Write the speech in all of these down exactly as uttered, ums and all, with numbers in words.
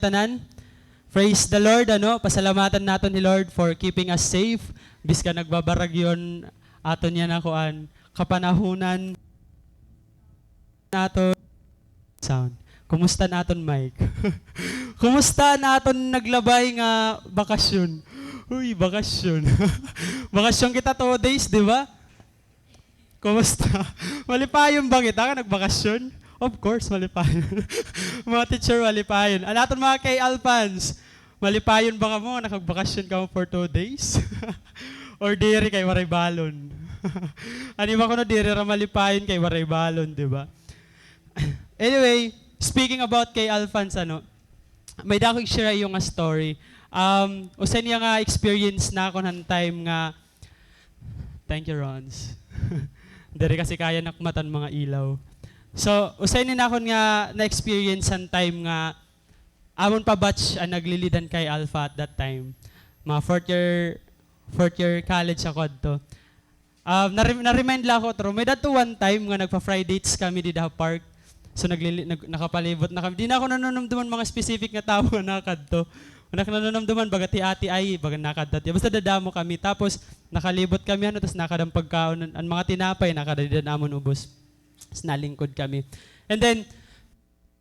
tanan. Praise the Lord, ano, pasalamatan naton hi Lord for keeping us safe. Bisan nagbabaragyo an aton yana kuan, kapanahunan naton sound. Kumusta an aton mic? Kumusta an aton naglabay nga bakasyon? Uy, bakasyon. Bakasyon kita two days, di ba? Kumusta? Malipayon ba kita nga nagbakasyon? Of course, malipayon. Mga teacher, malipayon. An aton mga K L fans, malipayon ba kamo nga nakagbakasyon kamo for two days? Or diri kay waray balon? An iba kuno diri ra malipayon kay waray balon, di ba? Anyway, speaking about K L fans, ano, may-ada ako i-share ha iyo nga story. Um, usa niya nga experience nakon han time nga, thank you, Rons. Diri kasi kaya nakmatan mga ilaw. So, usa ini nakon nga na-experience han time nga amon pa batch an nagli-lead han Chi Alpha at that time. Mga fourth year, fourth year college ako adto. Ah, nare-, na-remind la ako, tro. May-ada adto one time nga nagpa-fry dates kami dida ha park. So, naglili-, nag-, nakapalibot na kami. Di na ako nanunumduman mga specific nga tawo nga nakadto. An ak nanunumduman, baga hi Ate Ai, baga nakadto. Basta dadamo kami. Tapos, nakalibot kami, ano, tapos nakada an pagkaon, an, an mga tinapay, nakada dida ha amon ubos. Tapos nalingkod kami. And then,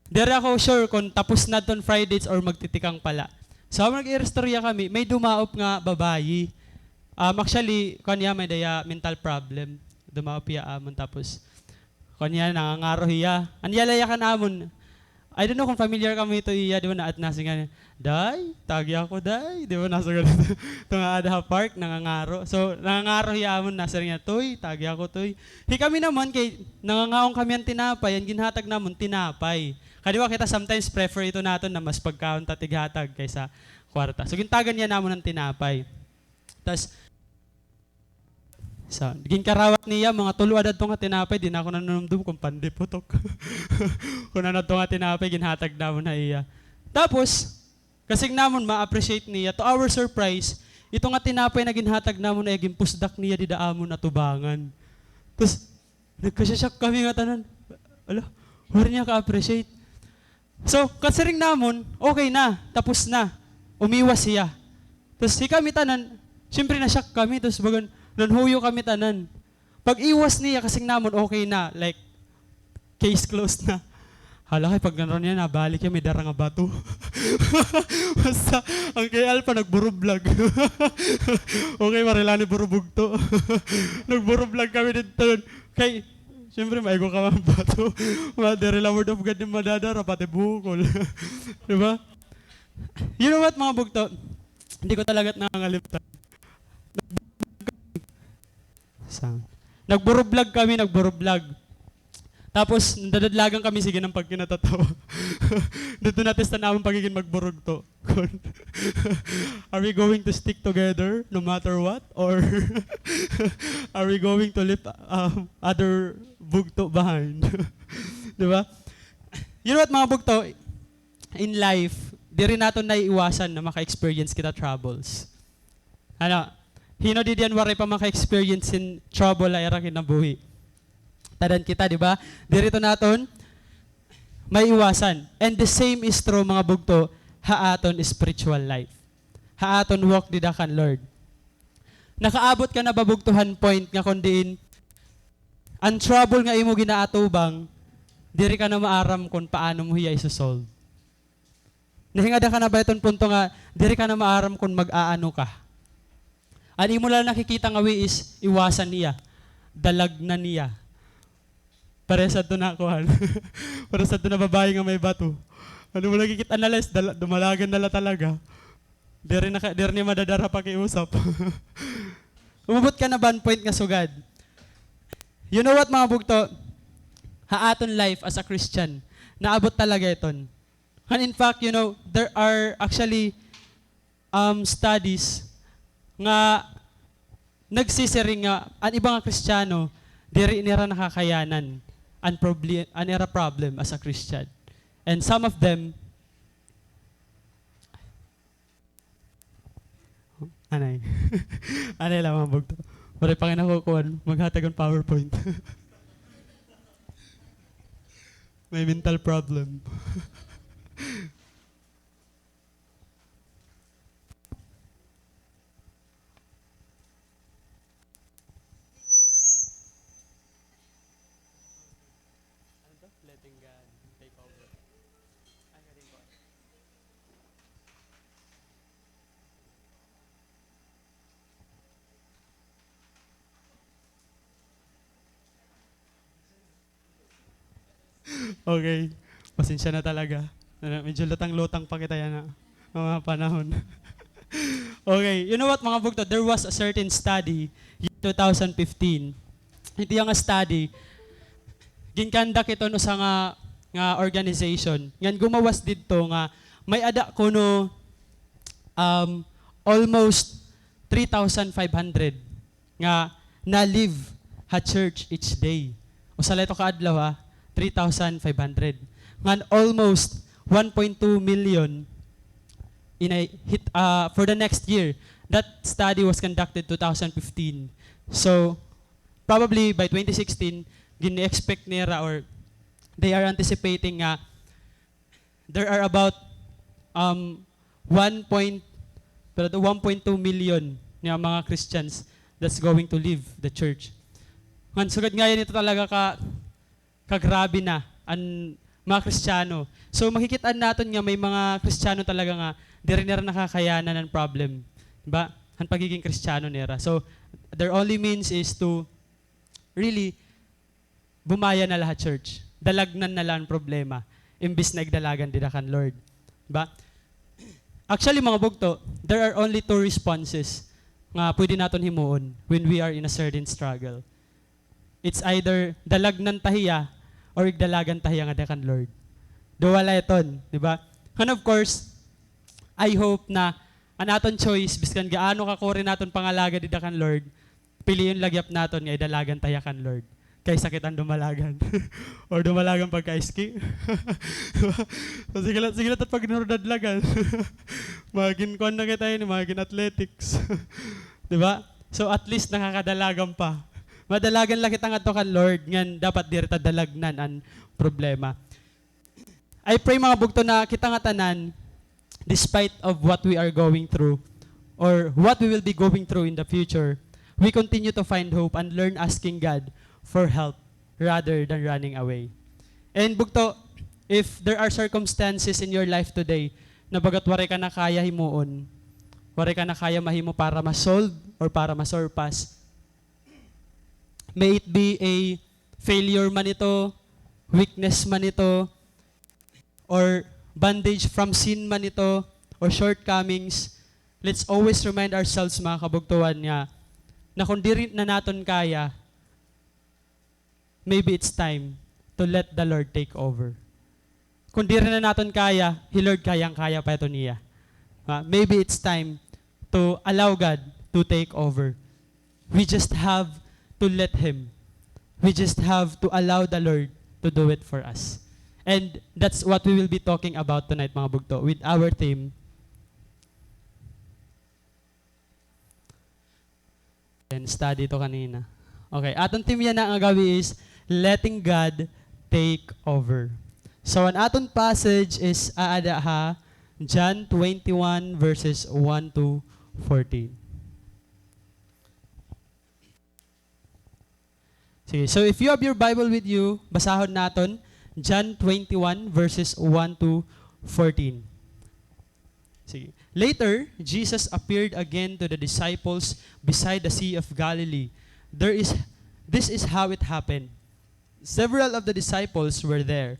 diri ako sure kon tapos na adton fry dates or magtitikang pa la. So, habang nag-iistorya kami, may dumaop nga babayi. Um, actually, kuan hiya, may-ada hiya mental problem. Dumaop hiya amon, tapos, kuan hiya, nangangaro hiya. An iya la hiya kan amon. I don't know kon familiar kamo hito iya, di ba, na, nasiring niya, "Day, tagi ako, day." Di ba, nasiring niya, ito nga ada ha park, nangangaro. So, nangangaro hiya amon, nasiring niya, "Toy, tagi ako, toy." Hi kami naman, kay nangangaon kami han tinapay, an ginhatag namon, tinapay. Kay di ba kita sometimes prefer ito naton na mas pagkaon ta tighatag kaysa kwarta. So, gintagan niya namon an tinapay. Tas, sa, ginkarawat niya, mga tulo ada adto nga tinapay, di na ako nanunumdum kon pandiputok. Kon ano adto nga tinapay, ginhatag namon ha iya. Tapos, kasiring namon ma-appreciate niya. To our surprise, ito nga tinapay na ginhatag namon na iya, ginpusdak niya dida ha amon atubangan. Tapos, nagkasya-shock kami nga tanan. Ala, waray niya ka-appreciate. So, kasiring namon, okay na, tapos na. Umiwas hiya. Tapos, hi kami tanan, siyempre na-shock kami, tapos bagan, nanhuyo kami tanan. Pag-iwas niya, kasiring namon, okay na, like, case closed na. Hala, kay pag nanron niya, nabalik hiya, may dara nga bato. Basta, an K L pa, nagburublag. Okay, waray la ni burubugto. Nagburublag kami didto. Kay, siyempre, maigo ka man bato. Mga diri la word of God ni madadara, pati bukol. Di ba? You know what, mga bugto? Hindi ko talaga nangangalimtan. Sa, nagburublag kami, nagburublag. Tapos, nadadlagan kami, sige, ng pagkinatatawa. Didto natestan an amon pagigin magburugto. Kon, are we going to stick together no matter what? Or are we going to leave, um, other bugto behind? Di ba? You know what, mga bugto? In life, diri naton naiiwasan na maka-experience kita troubles. Ano, hin-o didi an waray pa maka-experience hin trouble ha ira kinabuhi? Tanan kita, di ba? Diri ito naton maiiwasan. And the same is true, mga bugto, ha aton spiritual life. Ha aton walk dida kan Lord. Nakaabot ka na ba, bugto, han point nga kon diin an trouble nga imo ginaatubang, diri ka na maaram kon paano mo hiya iso-solve? Nahingada ka na ba hiton punto nga diri ka na maaram kon mag-aano ka? An imo la nakikita nga way is iwasan hiya, dalagnan hiya. Parehas adto na kuan. Parehas adto na babayi nga may bato. An imo nakikit-an na la is dala-, dumalagan na la talaga. Diri na ka, diri ni madadara pakiusap. Umabot ka na ba han point nga sugad? You know what, mga bugto? Ha aton life as a Christian, naabot talaga iton. And in fact, you know, there are actually, um, studies nga nagsisiring nga an iba nga Kristiyano, diri nira nakakayanan an proble-, an ira problem as a Christian. And some of them, anay. Anay la, mga bugto. Waray pa kay nakukuan, maghatag hin PowerPoint. May mental problem. Okay. Pasensya na talaga. Ano, medyo lutang-lutang pa kita yana, mga panahon. Okay. You know what, mga bugto? There was a certain study year two thousand fifteen. Ito nga study, ginkandak iton usa nga, nga organization. Ngan gumawas didto nga may-ada kuno, um, almost three thousand five hundred nga na-leave ha church each day. Usa la ito ka adlaw, ha, three thousand five hundred. Ngan almost one point two million in a hit, ah, for the next year. That study was conducted two thousand fifteen. So, probably by twenty sixteen, gini-expect nira or they are anticipating nga there are about, um, one point, pero one point two million nga mga Christians that's going to leave the church. Ngan sugad nga yana, ito talaga ka, kagrabe na an mga Kristiyano. So, makikit-an naton nga may mga Kristiyano talaga nga diri nira nakakayanan an problem. Diba? An pagiging Kristiyano nira. So, their only means is to really bumaya na la ha church. Dalagnan na la an problema, imbis na igdalagan dida kan Lord. Ba? Actually, mga bugto, there are only two responses nga pwede naton himuon when we are in a certain struggle. It's either dalagnan ta hiya or igdalagan ta hiya ngada kan Lord. Duha la iton, di ba? And of course, I hope na an aton choice, biskan gaano kakuri naton pangalagad dida kan Lord, pilion la gihap naton nga idalagan ta hiya kan Lord kaysa kita an dumalagan. Or dumalagan pagkaiski. So, sige la, sige la ta paghinurdadlagan. Magin kuan na kita ini, magin athletics. Di ba? So, at least nakakadalagan pa. Madalagan la kita ngadto kan Lord, ngan dapat diri ta dalagnan an problema. I pray, mga bugto, na kita ngatanan, despite of what we are going through or what we will be going through in the future, we continue to find hope and learn asking God for help rather than running away. And bugto, if there are circumstances in your life today na bagat waray ka na kaya himuon, waray ka na kaya mahimo para ma-solve or para ma-surpass, may it be a failure man ito, weakness man ito, or bondage from sin man ito, or shortcomings, let's always remind ourselves, mga kabugtuan, nga na kung diri na naton kaya, maybe it's time to let the Lord take over. Kung diri na naton kaya, hi Lord kayang-kaya pa ito niya. Ah, maybe it's time to allow God to take over. We just have to let Him. We just have to allow the Lord to do it for us. And that's what we will be talking about tonight, mga bugto, with our theme. And study to kanina. Okay, aton theme yana nga gab-i is letting God take over. So, an aton passage is aada ha John twenty-one, verses one to fourteen. Sige, so if you have your Bible with you, basahon naton John twenty-one, verses one to fourteen. Sige. Later, Jesus appeared again to the disciples beside the Sea of Galilee. There is, this is how it happened. Several of the disciples were there: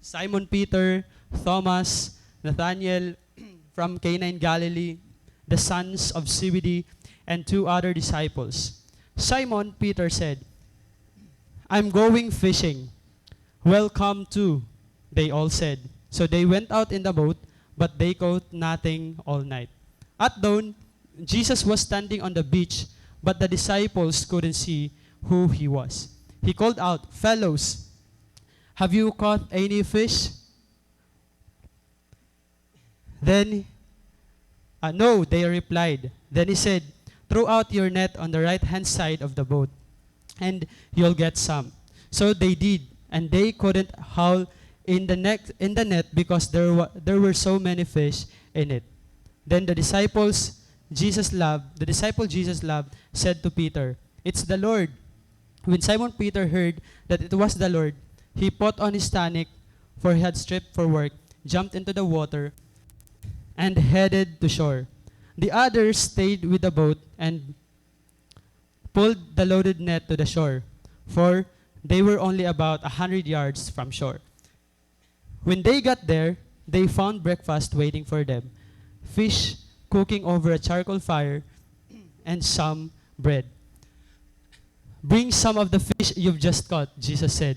Simon Peter, Thomas, Nathanael from Cana in Galilee, the sons of Zebedee, and two other disciples. Simon Peter said, "I'm going fishing." "Well, come too," they all said. So they went out in the boat, but they caught nothing all night. At dawn, Jesus was standing on the beach, but the disciples couldn't see who he was. He called out, "Fellows, have you caught any fish?" Then, uh, "No," they replied. Then he said, "Throw out your net on the right-hand side of the boat, and you'll get some." So they did, and they couldn't haul in the net, in the net because there wa-, there were so many fish in it. Then the disciples Jesus loved, the disciple Jesus loved, said to Peter, "It's the Lord." When Simon Peter heard that it was the Lord, he put on his tunic, for he had stripped for work, jumped into the water, and headed to shore. The others stayed with the boat and pulled the loaded net to the shore, for they were only about a hundred yards from shore. When they got there, they found breakfast waiting for them, fish cooking over a charcoal fire, and some bread. "Bring some of the fish you've just caught," Jesus said.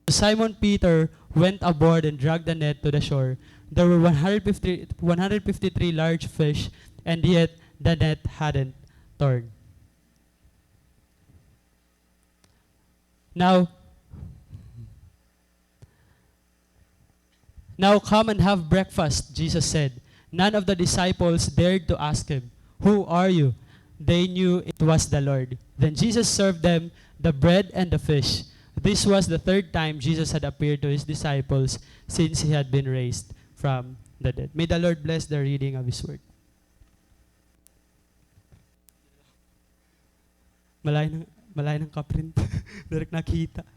So Simon Peter went aboard and dragged the net to the shore. There were one hundred fifty, one hundred fifty-three large fish, and yet the net hadn't torn. Now, "Now come and have breakfast," Jesus said. None of the disciples dared to ask him, "Who are you?" They knew it was the Lord. Then Jesus served them the bread and the fish. This was the third time Jesus had appeared to his disciples since he had been raised from the dead. May the Lord bless the reading of his word. Malain an, malain an kaprint. Diri ko nakita.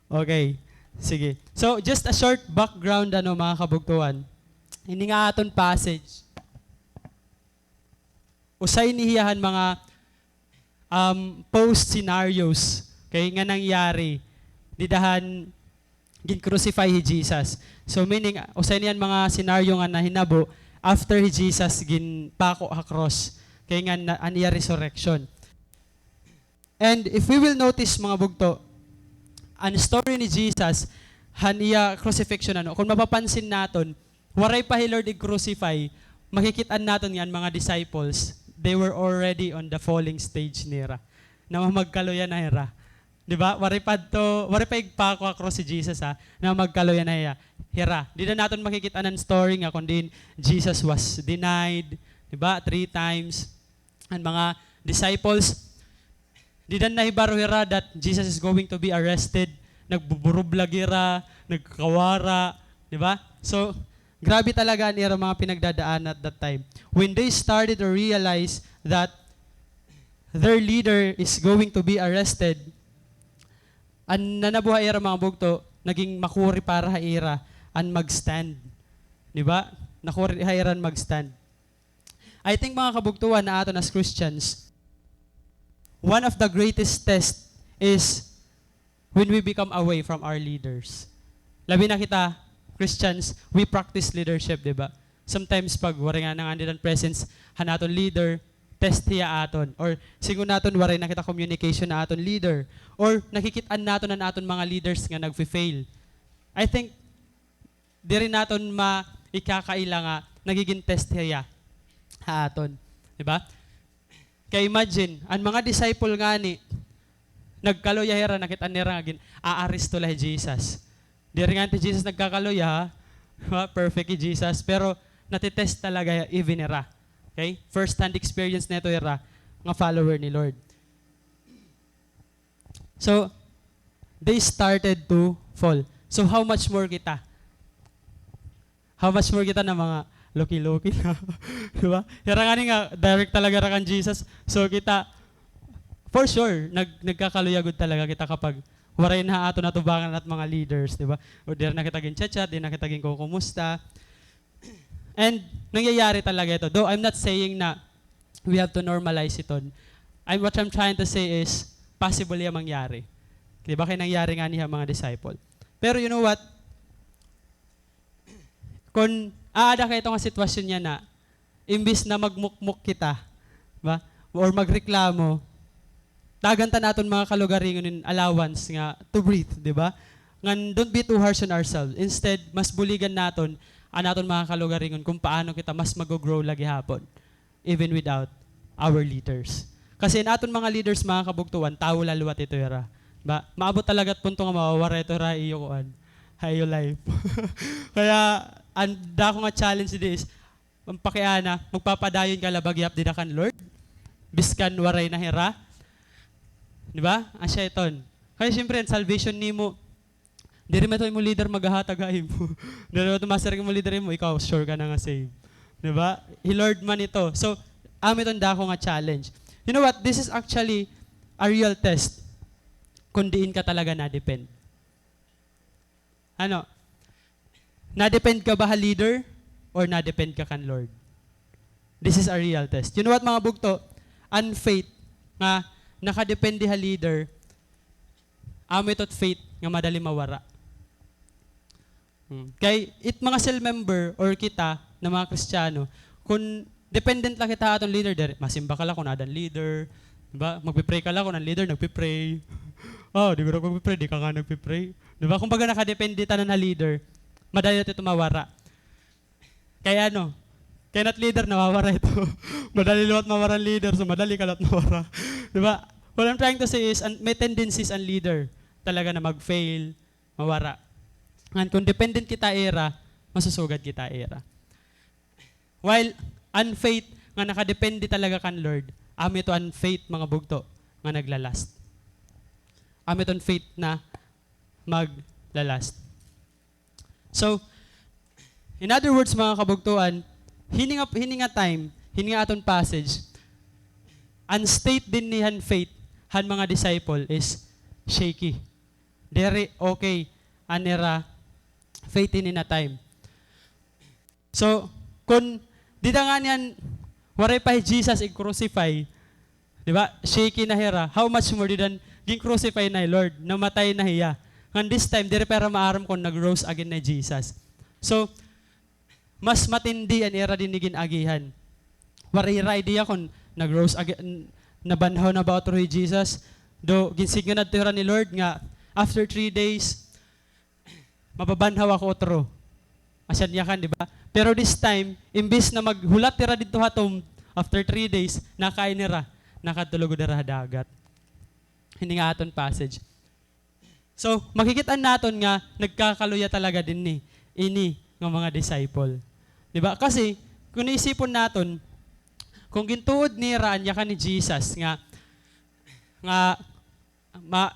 Okay. Sige. So, just a short background, ano, mga kabugtoan. Ini nga aton passage, usa ini hiya han mga, um, post scenarios, okay, nga nangyari dida han gin-crucify hi Jesus. So, meaning, usa ini han mga senaryo nga nahinabo after hi Jesus ginpako ha cross. Kay nga na, an iya resurrection. And if we will notice, mga bugto, an story ni Jesus, han iya crucifixion, ano, kung mapapansin naton, waray pa hi Lord i-crucify, makikit-an naton nga an mga disciples, they were already on the falling stage nira. Namamagkaluya na hira. Di ba? Waray pa adto, waray pa igpako ha cross hi Jesus, ha. Namamagkaluya na hiya, hira. Dida naton makikit-an an story nga kon diin Jesus was denied, di ba? Three times. An mga disciples, dida nahibaro hira that Jesus is going to be arrested. Nagbuburublag hira, nagkawara, di ba? So, grabe talaga an ira mga pinagdadaan at that time. When they started to realize that their leader is going to be arrested, an nanabo ha ira, mga bugto, naging makuri para ha ira an mag-stand. Di ba? Nakuri ha ira an mag-stand. I think, mga kabugtuan, na aton as Christians, one of the greatest test is when we become away from our leaders. Labi na kita, Christians, we practice leadership, di ba? Sometimes, pag waray nga nangandidan presence han aton leader, test hiya aton. Or siring naton, waray na kita communication ha aton leader. Or nakikit-an naton an aton mga leaders nga nagfe-fail. I think, diri naton maikakaila nga nagigin test hiya ha aton. Di ba? Kay imagine, an mga disciple ngani, nagkaluya hira, nakit-an nira nga gin-aaresto la hi Jesus. Diri ngani hi Jesus nagkakaluya, ha? Perfect hi Jesus, pero nati-test talaga even hira. Okay? First hand experience nito hira nga follower ni Lord. So, they started to fall. So, how much more kita? How much more kita na mga loki-loki na, di ba? Hira ngani nga, direct talaga hira kan Jesus. So, kita, for sure, nag-, nagkakaluya gud talaga kita kapag waray na aton atubangan an mga leaders, di ba? O diri na kita gin-chat-chat, diri na kita ginkukumusta. And nangyayari talaga ito. Though I'm not saying na we have to normalize iton. I'm, what I'm trying to say is, possible iya mangyari. Di ba? Kay nangyari ngani ha mga disciple. Pero you know what? Kon aada ka ito nga sitwasyon yana, imbis na magmukmok kita, ba? Or magreklamo, tagan ta an aton mga kalugaringon hin allowance nga to breathe, di ba? Ngan, don't be too harsh on ourselves. Instead, mas buligan naton an aton mga kalugaringon kon paano kita mas mag-grow la gihapon, even without our leaders. Kasi an aton mga leaders, mga kabugtoan, tawo la liwat ito hira. Ba, maabot talaga it punto nga mawawara ito hira ha iyo kuan, ha iyo life. Kaya, an dako nga challenge didi is, an pakiana, magpapadayon ka la ba gihap dida kan Lord, biskan waray na hira. Di ba? Asya iton. Kay siyempre, an salvation nimo, diri man ito imo leader maghahatag ha imo. Diri man ito masiring imo leader ha imo, ikaw, sure ka na nga save. Di ba? Hi Lord man ito. So, amo iton dako nga challenge. You know what? This is actually a real test kon diin ka talaga na-depend. Ano? Na-depend ka ba ha leader or na-depend ka kan Lord? This is a real test. You know what, mga bugto? An faith nga nakadepende ha leader, amo ito it faith nga madali mawara. Hmm. Kay it mga cell member or kita na mga Kristiyano, kun dependent la kita ha aton leader, diri, masimba ka la kun aada an leader, di ba? Magpi-pray ka la kun an leader nagpi-pray. Oh, di ka magpi-pray, di ka nga nagpi-pray. Di ba? Kumbaga, nakadepende tanan ha leader. Madali naton ito mawara. Kay ano, kay not leader, nawawara ito. Madali liwat mawara an leader, so madali ka liwat mawara. Di ba? What I'm trying to say is, an, may tendencies an leader talaga na mag-fail, mawara. Ngan kung dependent kita ha ira, masusugad kita ha ira. While an faith nga nakadepende talaga kan Lord, amo ito an faith, mga bugto, nga naglalast. Amo ito an faith na maglalast. So, in other words, mga kabugtoan, hini nga, hini nga time, hini nga aton passage, an state dinhi han faith han mga disciple is shaky. Diri okay an ira faith hini nga time. So, kun dida ngani han waray pa hi Jesus ig-crucify, di ba? Shaky na hira. How much more dida han gin-crucify na hi Lord, namatay na hiya. Ngan this time, diri pa hira maaram kun nag-rose again na hi Jesus. So, mas matindi an ira dinhi gin-agihan. Waray hira idea kun nag-rose again, nabanhaw na ba utro hi Jesus. Though, ginsidngan adto hira ni Lord nga, after three days, mababanhaw ako utro. Asya an yakan, di ba? Pero this time, imbis na maghulat hira didto ha tomb, after three days, nakain hira, nakadto lugod hira ha dagat. Hini nga aton passage. So, makikit-an naton nga nagkakaluya talaga dinhi ini nga mga disciple. Di ba? Kasi, kun iisipon naton, kun gintuod nira an yakan ni Jesus nga, nga ma-,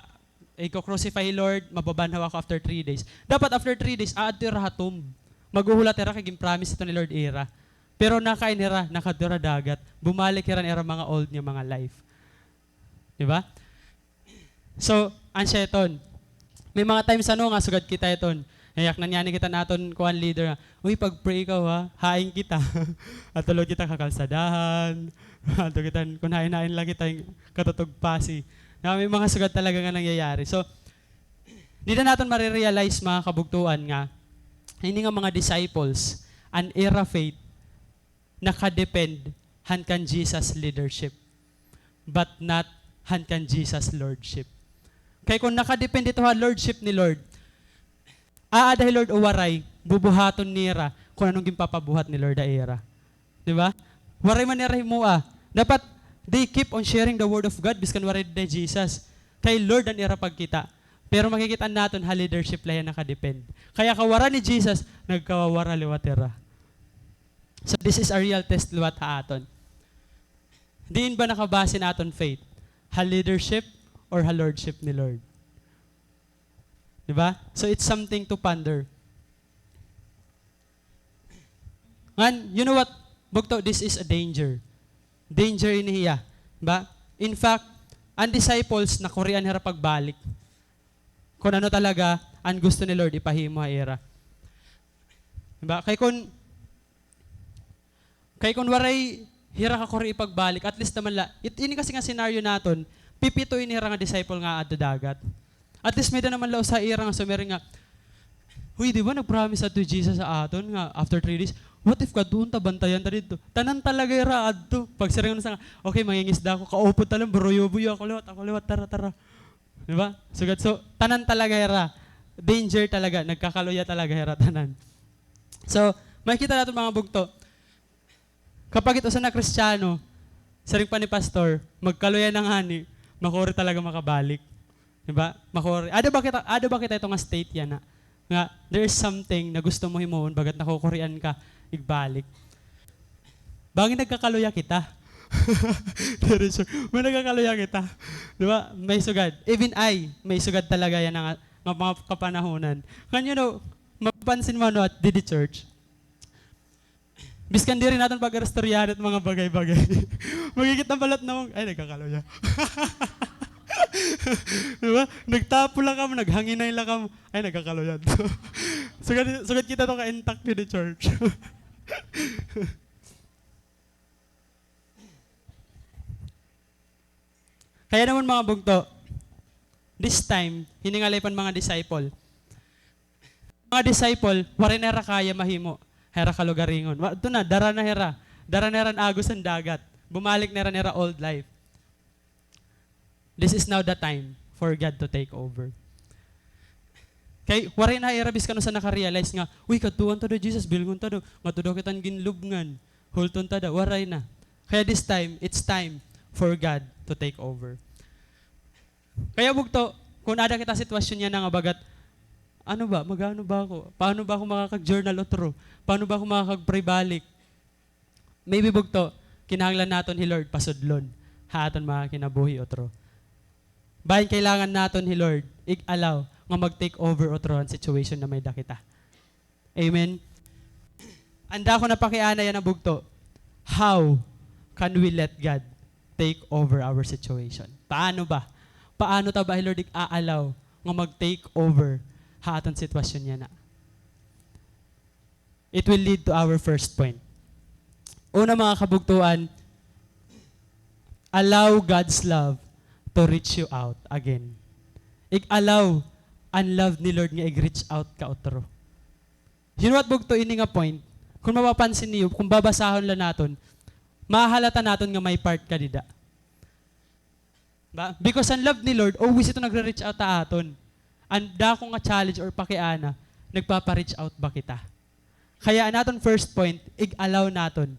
iko-crucify hi Lord, mababanhaw ako after three days. Dapat after three days, aadto hira ha tomb. Maghuhulat hira kay gin-promise ito ni Lord ira. Pero nakain hira, nakadto hira dagat. Bumalik hira han ira mga old nga mga life. Di ba? So, asya iton. May mga times ano nga sugad kita iton. Yayak na niyan kita naton kuan leader nga, "Uy, pag-pray ikaw ha, hain kita." Adto lugod kita ha kalsadahan. Adto kita, kun hain-hain la kita, katutog pasi. Na may mga sugad talaga nga nangyayari. So, dida naton marirealize, mga kabugtoan, nga ini nga mga disciples, an ira faith, nakadepend han kan Jesus leadership, but not han kan Jesus lordship. Kay kun nakadepend ito ha lordship ni Lord, aada hi Lord o waray, bubuhaton nira kun ano an ginpapabuhat ni Lord ha ira. Di ba? Waray man nira himoa. Dapat, they keep on sharing the word of God, biskan waray dida hi Jesus. Kay Lord an ira pagkita. Pero makikit-an naton ha leadership la hiya nakadepend. Kay kawara ni Jesus, nagkawawara liwat hira. So this is a real test liwat ha aton. Diin ba nakabase an aton faith? Ha leadership or ha lordship ni Lord? Di ba? So it's something to ponder. Ngan, you know what? Bugto, this is a danger. Danger ini hiya. Di ba? In fact, an disciples, nakurian hira pagbalik. Kun ano talaga an gusto ni Lord ipahimo ha ira. Di ba? Kay kun, kay kun waray hira kakuri ipagbalik, at least naman la, it, ini kasi nga scenario naton, pipito ini hira nga disciple nga aadto dagat. At least may-ada naman la usa ha ira nga sumiring nga, "Uy, di ba nag-promise adto hi Jesus ha aton nga after three days? What if kadtuon ta, bantayan ta didto?" Tanan talaga hira adto. Pagsiring na sa nga, "Okay, mangingisda ako, kaupod ta la, buruyo-buyo ako liwat, ako liwat, tara, tara." Di ba? Sugad, so, tanan talaga hira. Danger talaga, nagkakaluya talaga hira tanan. So, makikita naton, mga bugto, kapag it usa na Kristiyano, siring pa ni Pastor, magkaluya na ngani, makuri talaga makabalik. Di ba? Makuri. Aada ba kita, aada ba kita ito nga state yana? Nga, there is something na gusto mo himuon, bagat nakukurian ka igbalik. Bangin nagkakaluya kita. Pero sure, may nagkakaluya kita. Di ba? May sugad. Even I, may sugad talaga yana nga, nga mga kapanahonan. Ngan, you know, mapapansin mo, ano, at didi church, biskan diri naton pag-iristoryahan it mga bagay-bagay, makikita pa la naton, "Ay, nagkakaluya." Di ba? Nagtapo la kamo, naghanginay la kamo, "Ay, nagkakaluya." Sugad, sugad kita ito ka-intact didi church. Kaya naman, mga bugto, this time, hiningalay pa an mga disciple. mga disciple, waray na hira kaya mahimo ha ira kalugaringon. Wa-, adto na, dara na hira. Dara na hira han agos han dagat. Bumalik na hira han ira old life. This is now the time for God to take over. Kay waray na ira bisan unsa naka-realize nga, "Uy, kadtuan ta daw hi Jesus, bilngon ta daw. Ngadto daw kita han ginlubngan. Hulton ta daw." Waray na. Kaya this time, it's time for God to take over. Kaya bugto, kon ada kita sitwasyon yana nga bagat, "Ano ba? Mag-ano ba ako? Paano ba ako makakag-journal utro? Paano ba ako makakag-pray balik?" Maybe bugto, kinahanglan naton hi Lord pasudlon ha aton mga kinabuhi utro. Bahin kailangan naton hi Lord ig-allow nga mag-take over utro han situation nga may-ada kita. Amen? An dako nga pakiana yana bugto, how can we let God take over our situation? Paano ba? Paano ta ba hi Lord ig-a-allow nga mag-take over ha aton sitwasyon yana? It will lead to our first point. Una, mga kabugtoan, allow God's love to reach you out again. Ig-allow an love ni Lord nga ig-reach out ka utro. You know what, bugto, ini nga point, kon mapapansin niyo, kon babasahon la naton, mahahalata naton nga may part ka dida. Ba? Because an love ni Lord, always ito nagre-reach out ha aton. An dako nga challenge or pakiana, nagpapa-reach out ba kita? Kaya an aton first point, ig-allow naton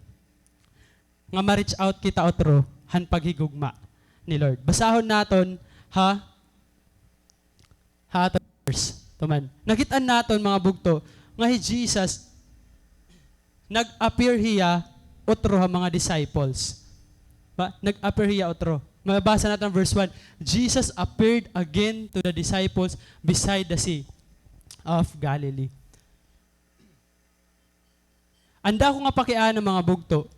nga ma-reach out kita utro han paghigugma ni Lord. Basahon naton ha, ha aton verse. Tuman. Nakit-an naton, mga bugto, nga hi Jesus, nag-appear hiya utro ha mga disciples. Ba? Nag-appear hiya utro. Mabasa naton verse one, "Jesus appeared again to the disciples beside the sea of Galilee." An dako nga pakiana, mga bugto.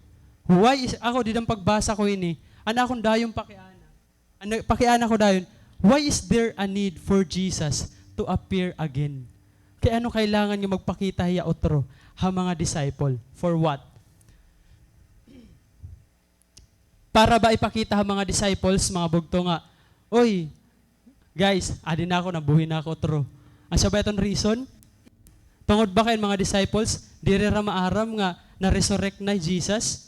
Why is, ako, dida han pagbasa ko ini, an akon dayon pakiana. An pakiana ko dayon, why is there a need for Jesus to appear again? Kay ano kailangan nga magpakita hiya utro ha mga disciple? For what? Para ba ipakita ha mga disciples, mga bugto, nga, "Oy, guys, adi na ako, nabuhi na ako utro." Asya ba iton reason? Tungod ba kay an mga disciples, diri hira maaram nga na-resurrect na hi Jesus?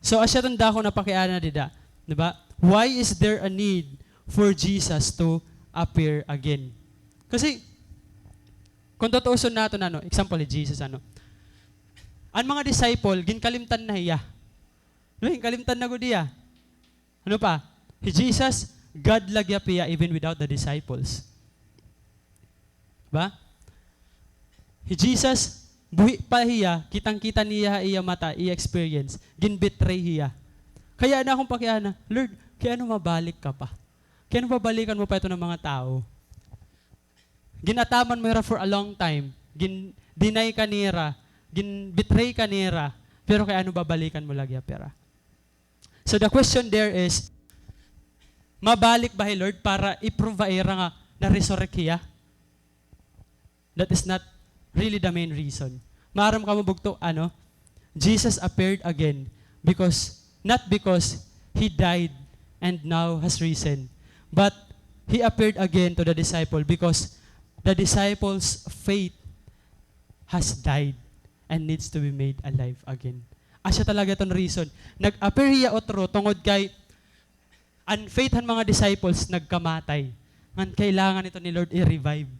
So, asya iton dako nga pakiana dida, di ba? Why is there a need for Jesus to appear again? Kasi, kon tutuoson naton, ano, example ni Jesus, ano, an mga disciple, ginkalimtan na hiya. No, ginkalimtan na gud hiya. Ano pa? Hi Jesus, God la gihap hiya even without the disciples. Ba? Hi Jesus, buhi pa hiya, kitang-kita niya ha iya mata, iya experience, gin-betray hiya. Kaya an akon pakiana, "Lord, kay ano mabalik ka pa? Kay ano babalikan mo pa iton mga tawo? Gin-ataman mo hira for a long time, gin-deny ka nira, gin-betray ka nira, pero kay ano babalikan mo la gihap hira?" So the question there is, mabalik ba hi Lord para i-prove ha ira nga na-resurrect hiya? That is not really the main reason. Maaram kamo bugto, ano? Jesus appeared again because, not because he died and now has risen, but he appeared again to the disciple because the disciples' faith has died and needs to be made alive again. Asya talaga iton reason. Nag-appear hiya utro tungod kay an faith han mga disciples nagkamatay. Ngan kailangan ito ni Lord i-revive.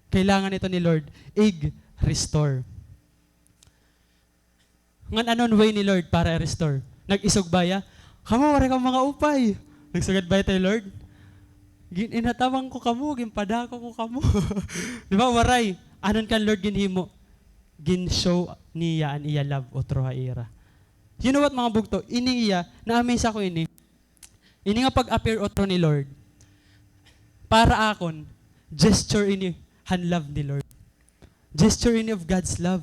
Kailangan ito ni Lord ig-restore. Ngan ano an way ni Lord para i-restore? Nag-isog ba hiya? "Kamo, waray kamo mga upay." Nagsugad ba ito hi Lord? "Gin-, inataman ko kamo, ginpadako ko kamo." Di ba? Waray. Ano an kan Lord ginhimo? Gin-show niya an iya love utro ha ira. You know what, mga bugto? Ini iya, na-amaze ako ini. Ini nga pag-appear utro ni Lord, para akon, gesture ini han love ni Lord. Gesture ini of God's love.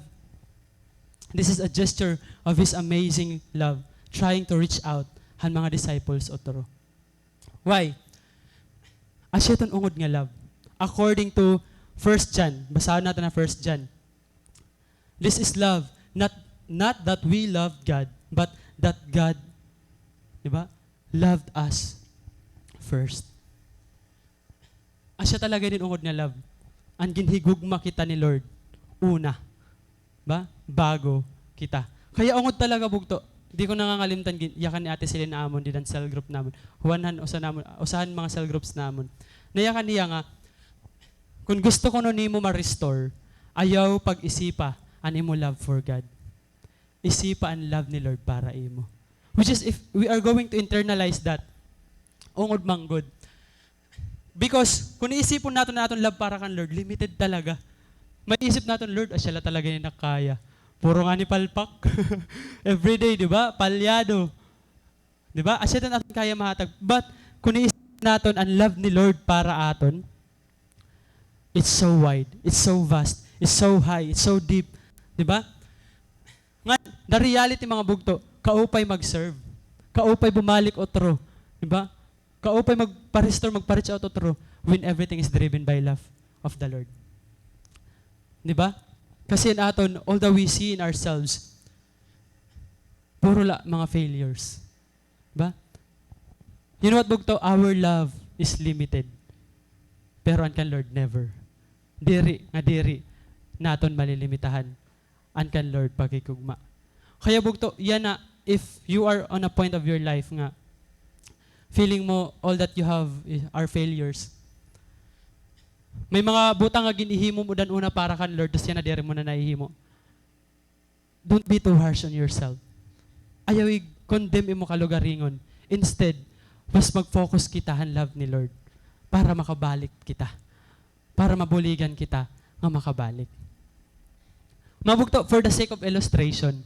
This is a gesture of His amazing love, trying to reach out han mga disciples utro. Why? Asya iton ungod nga love. According to First John, basahon naton an First John. This is love, not, not that we loved God, but that God, di ba, loved us first. Asya talaga ini an ungod nga love. An ginhigugma kita ni Lord. Una. Ba? Bago kita. Kaya ungod talaga, bugto. Di ko nangangalimtan, gin-, yakan ni Ate Celine amon, dida han cell group namon. Huwanhan, usa namon, usa han mga cell groups namon. Nayakan niya nga, kon gusto kuno nimo ma-restore, ayaw pag-isipa an imo love for God. Isipa an love ni Lord para imo. Which is, if we are going to internalize that, ungod man gud. Because, kung iisipon naton an aton love para kan Lord, limited talaga. Maiisip naton, "Lord, asya la talaga ini nakaya. Puro ngani palpak." Everyday, di ba? Palyado. Di ba? Asya la an aton kaya mahatag. But, kung iisip naton an love ni Lord para aton, it's so wide, it's so vast, it's so high, it's so deep. Di ba? Ngan, the reality, mga bugto, kaupay mag-serve. Kaupay bumalik utro. Di ba? Kaupay magpa-restore, magpa-reach out utro when everything is driven by love of the Lord. Di ba? Kasi an aton, all that we see in ourselves, puro la mga failures. Ba? You know what, bugto? Our love is limited. Pero an kan Lord, never. Diri, nga diri naton malilimitahan an kan Lord pakigugma. Kaya, bugto, yana, if you are on a point of your life nga feeling mo all that you have i-, are failures, may mga butang nga ginhihimo mo dan una para kan Lord, tas yana diri mo na nahihimo. Don't be too harsh on yourself. Ayaw i-condemn imo kalugaringon. Instead, mas mag-focus kita han love ni Lord para makabalik kita. Para mabuligan kita nga makabalik. Mga bugto, for the sake of illustration,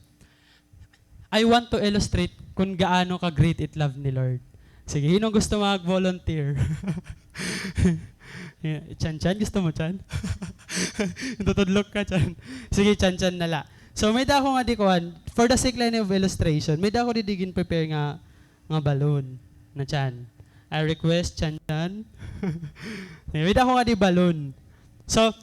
I want to illustrate kung gaano ka-great it love ni Lord. Sige, hin-o gusto mag-volunteer? Yeah, Chan Chan, gusto mo, Chan? Tutudlok ka, Chan. Sige, Chan Chan na la. So, may-ada ako ngadi kuan, for the sake la ini of illustration, may-ada ako didi gin-prepare nga, nga balloon na, Chan. I request, Chan Chan. May-ada ako ngadi balloon. So,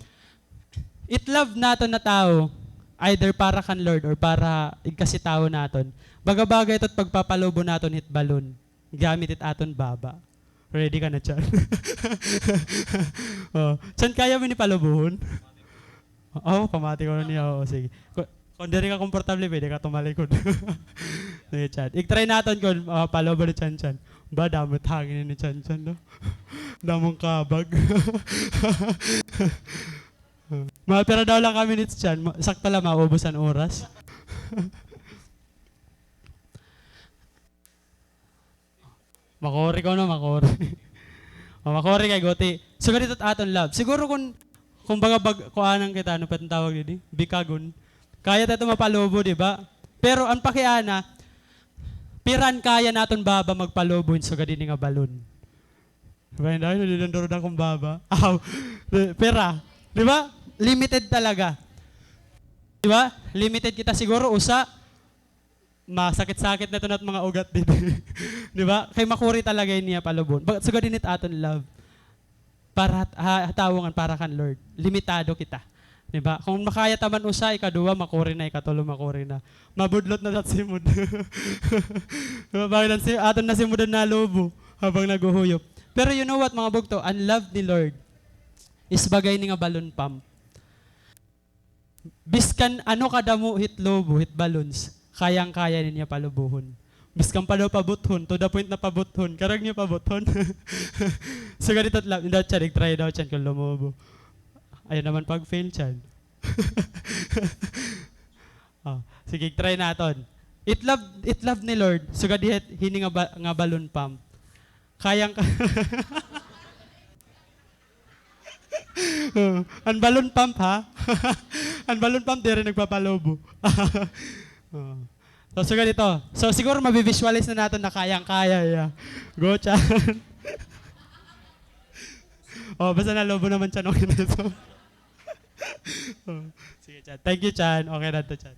it love naton na tawo, either para kan Lord or para igkasi tawo naton, baga-baga ito it pagpapalobo naton hit balloon. Gamit it aton baba. Ready ka na, Chan? Oh, Chan, kaya mo ini palobohon? Oh, pamati ko na niya. Oo, sige. Ku-, kung diri ka komportable, pwede ka tumalikod. Sige, Chan. I-try naton kung, ah, palobo ni Chan Chan. Ba, damo it hangin ni Chan Chan, no? Damo it kabag. Mga pira daw la ka minutes, Chan. Ma-, sakto la, maubos an oras. Makuri kuno, makuri. O, makuri kay guti. Sugad hito it aton love. Siguro kun, kumbaga bag-, kuanan kita, ano pa it tawag didi? Bikagon. Kaya ta ito mapalobo, di ba? Pero an pakiana, pira an kaya naton baba magpalobo hin sugad hini nga balon? Di ba, hindi, nagdudundurod akon baba. Aw, pira. Di ba? Limited talaga. Di ba? Limited kita siguro, usa, masakit-sakit na ito na it mga ugat didi. Di ba? Kay makuri talaga ini nga palubon. But sugad hini it aton love. Para ha, ha tawo ngan para kan Lord. Limitado kita. Di ba? Kung makaya ta man usa, ikaduha, makuri na, ikatulo, makuri na. Mabudlot na ta hit simud. Di ba? Bakit an si-, aton na simudan na lobo habang naghuhuyop. Pero you know what, mga bugto? An love ni Lord is baga hini nga balloon pump. Biskan ano kadamo hit lobo, hit balloons, kayang-kaya niya palubohon. Biskan pa daw pabuthon, to the point na pabuthon. Karuyag niyo pabuthon? Sugad hito it love, daw, Chan, i-try daw, Chan, kung lumobo. Ayaw naman pag-fail, Chan. Oh, sige, try naton. It love, it love ni Lord, sugad hit, hini nga ba-, nga balloon pump. Kayang ka-, Oh, an balloon pump, ha? An balloon pump, diri nagpapalobo. Oh. So, sugad hito. So, siguro mabi-visualize na naton na kayang-kaya, yeah. Go, Chan. Oh, basta nalobo naman, Chan, okay na ito. Oh, sige, Chan. Thank you, Chan. Okay na ito, Chan.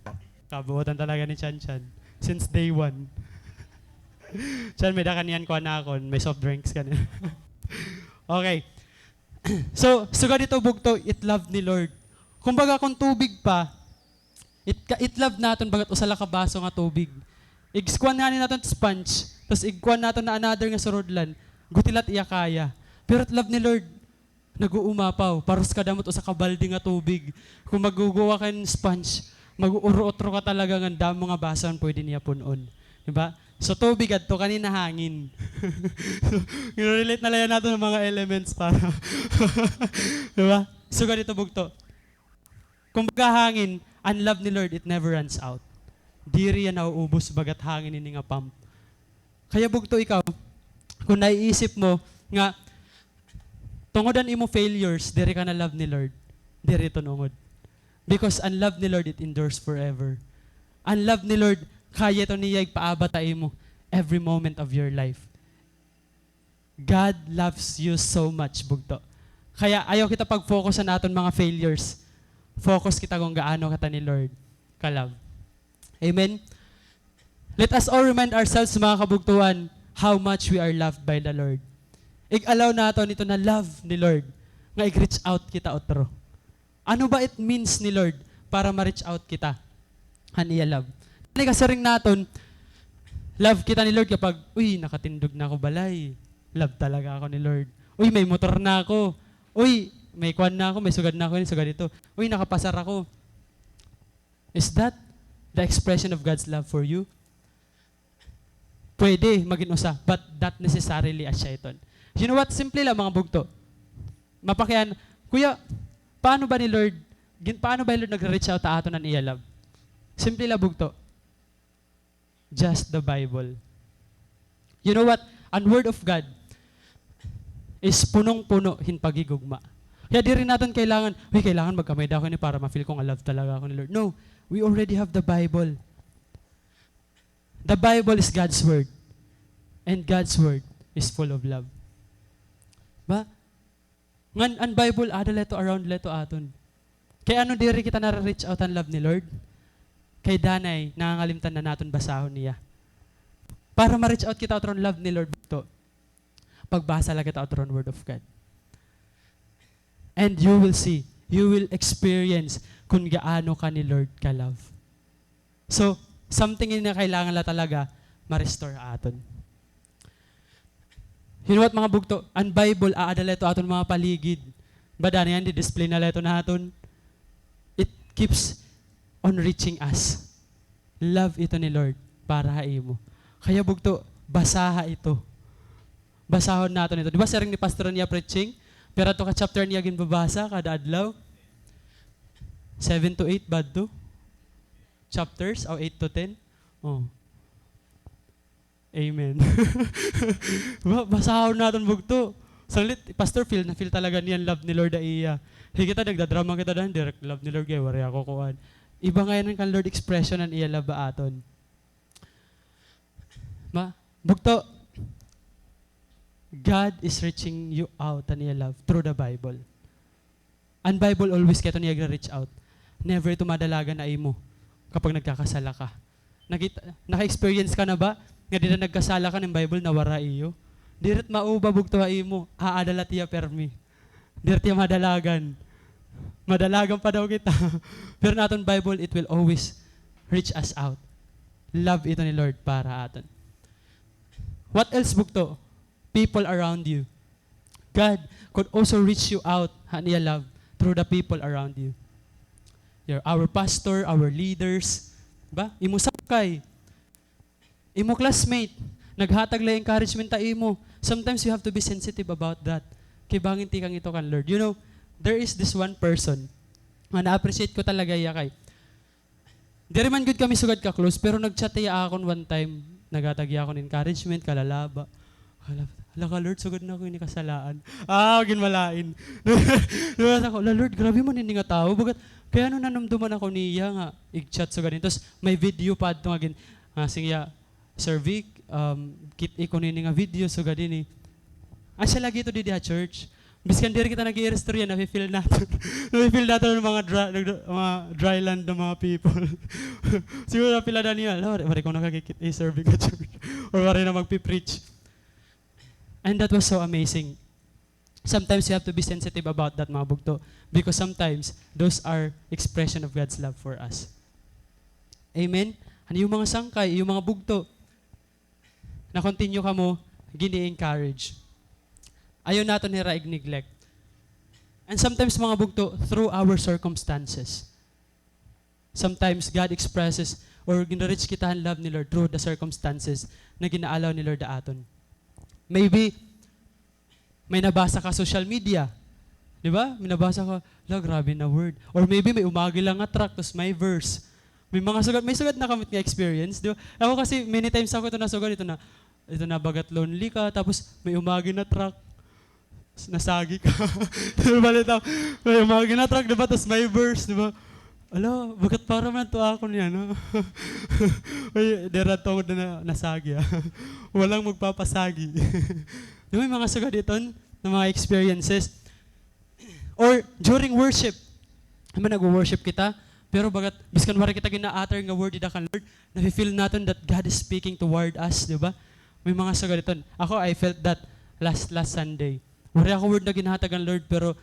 Kabuotan talaga ni Chan Chan. Since day one. Chan, may-ada ka niyan, kuan na akon. May soft drinks ka niyan. Okay. So, sugad hito bugto, it love ni Lord. Kumbaga, kung tubig pa, it, ka-, it love naton, bagat usa la ka baso nga tubig. Ig-, kuan ngani naton sponge, tas igkuan naton na another nga surudlan. Guti la it iya kaya. Pero it love ni Lord, Nag-uumapaw, paros kadamo it usa ka balde nga tubig. Kon magguguwa ka hin sponge, mag-uuro-utro ka talaga ngan damo nga baso an pwede niya pun-on. Di ba? So, tubig adto, kani na hangin. So, i-relate na la hiya naton ha mga elements para. Di ba? So, ganito bugto. Kumbaga, hangin, an love ni Lord, it never runs out. Diri hiya nauubos, bagat hangin ini nga pump. Kaya bugto ikaw, kon naiisip mo nga tungod an imo failures, diri ka na-love ni Lord, diri ito ungod. Because an love ni Lord, it endures forever. An love ni Lord, kaya ito niya igpaabat ha imo every moment of your life. God loves you so much, bugto. Kaya ayaw kita pag-focus han aton mga failures. Focus kita kon gaano kita ni Lord ka-love. Amen? Let us all remind ourselves, mga kabugtoan, how much we are loved by the Lord. Ig-allow naton ito na love ni Lord nga ig-reach out kita utro. Ano ba it means ni Lord para ma-reach out kita han iya love? Kani kasiring naton, love kita ni Lord kapag, "Uy, nakatindog na ako balay." Love talaga ako ni Lord. "Uy, may motor na ako. Uy, may kuan na ako, may sugad na ako, ini, sugad ito. Uy, nakapasar ako." Is that the expression of God's love for you? Pwede magin usa, but not necessarily asya iton. You know what? Simple la, mga bugto. Mapakiana, "Kuya, paano ba ni Lord, gin-, paano ba ni Lord nagre-reach out ha aton han iya love?" Simple la, bugto. Just the Bible. You know what? An Word of God is punong-puno hin paghigugma. Kaya diri naton kailangan, "Uy, kailangan magkamay-ada ako ini para ma-feel ko nga love talaga ako ni Lord." No. We already have the Bible. The Bible is God's Word. And God's Word is full of love. Ba? Ngan an Bible, aada la ito, around la ito aton. Kay ano diri kita nare-reach out han love ni Lord? Kay danay, nangangalimtan na naton basahon niya. Para ma-reach out kita utro han love ni Lord, bugto, pagbasa la kita utro han Word of God. And you will see, you will experience kon gaano ka ni Lord ka-love. So, something ini nga kailangan la talaga ma-restore ha aton. You know what, mga bugto? An Bible, aada la ito ha aton mga paligid. Ba, danay, di-display na la ito naton. It keeps on reaching us. Love ito ni Lord para ha imo. Kaya, bugto, basaha ito. Basahon naton ito. Di ba, siring ni Pastor niya preaching? Pira to ka chapter niya ginbabasa kada adlaw? Seven to eight ba adto? Chapters? O, eight to ten? Oh. Amen. Ba, basahon naton, bugto. Sanglit, Pastor, feel na feel talaga niya an love ni Lord ha iya. Hi kita, nagdadrama kita daan, diri love ni Lord kay waray ako kuan. Iba ngay-an kan Lord expression han iya love ha aton. Ma, bugto, God is reaching you out han iya love through the Bible. An Bible always kay ito niya nagre-reach out. Never ito madalagan ha imo kapag nagkakasala ka. Nakita, naka-experience ka na ba nga dida nagkasala ka, an Bible nawara ha iyo? Diri it mauba, bugto, ha imo, aada la it iya permi. Diri it iya madalagan. Madalagan pa daw kita. Pero an aton Bible, it will always reach us out. Love ito ni Lord para ha aton. What else, bugto? People around you. God could also reach you out han iya love through the people around you. Your, our pastor, our leaders, ba? Imo sangkay, imo classmate, naghatag la encouragement ha imo. Sometimes you have to be sensitive about that. Kay bangin tikang ito kan Lord. You know, there is this one person nga na-appreciate ko talaga hiya kay diri man gud kami sugad ka-close, pero nag-chat hiya ha akon one time, naghatag hiya ha akon encouragement, kalalaba. Hala, hala ka, Lord, sugad na ako ini kasalaan. Ah, ginmalain. Nabasa ko, "Hala, Lord, grabe man ini nga tawo. Bagat, kay ano nanumduman ako niya nga ig-chat sugad ini?" Tapos may video pa adto nga gin-, ah, siring hiya, "Sir Vic, um, kit-i ko nini nga video sugad ini." Asya lagi ito didi ha church. Biskan diri kita nag-iiristorya, nafe-feel naton. Nafe-feel naton an mga dry, nag-, mga dry land nga mga people. Siguro nafe-feel nira, "Hala, waray, waray ko nakakikit-i, Sir Vic, ha church." Or waray na magpi-preach. And that was so amazing. Sometimes you have to be sensitive about that, mga bugto, because sometimes those are expression of God's love for us. Amen? An iyo mga sangkay, iyo mga bugto, na-continue kamo gin-i-encourage. Ayaw naton hira ig-neglect. And sometimes, mga bugto, through our circumstances. Sometimes, God expresses or ginre-reach kita han love ni Lord through the circumstances na gina-allow ni Lord ha aton. Maybe, may nabasa ka social media. Di ba? May nabasa ka, "La, grabe na word." Or maybe may umagi la nga tract, tas may verse. May mga sugad, may sugad na kami nga experience, di ba? Ako kasi, many times ako ito nasugad, ito na, ito na bagat lonely ka, tapos may umagi na tract, nasagi ka. Di ba, litaw? May umagi na tract, di ba? Tas may verse, di ba? Ala, bagat para man to ako niya, no? Ay, dera tungod na nasagi, ah. Walang magpapasagi. Di ba, may mga sugad iton na mga experiences? Or during worship, man, nagwo-worship kita, pero bagat, biskan waray kita gina-utter nga word dida kan Lord, nafe-feel naton that God is speaking toward us, di ba? May mga sugad iton. Ako, I felt that last, last Sunday. Waray ako word na ginhatag kan Lord, pero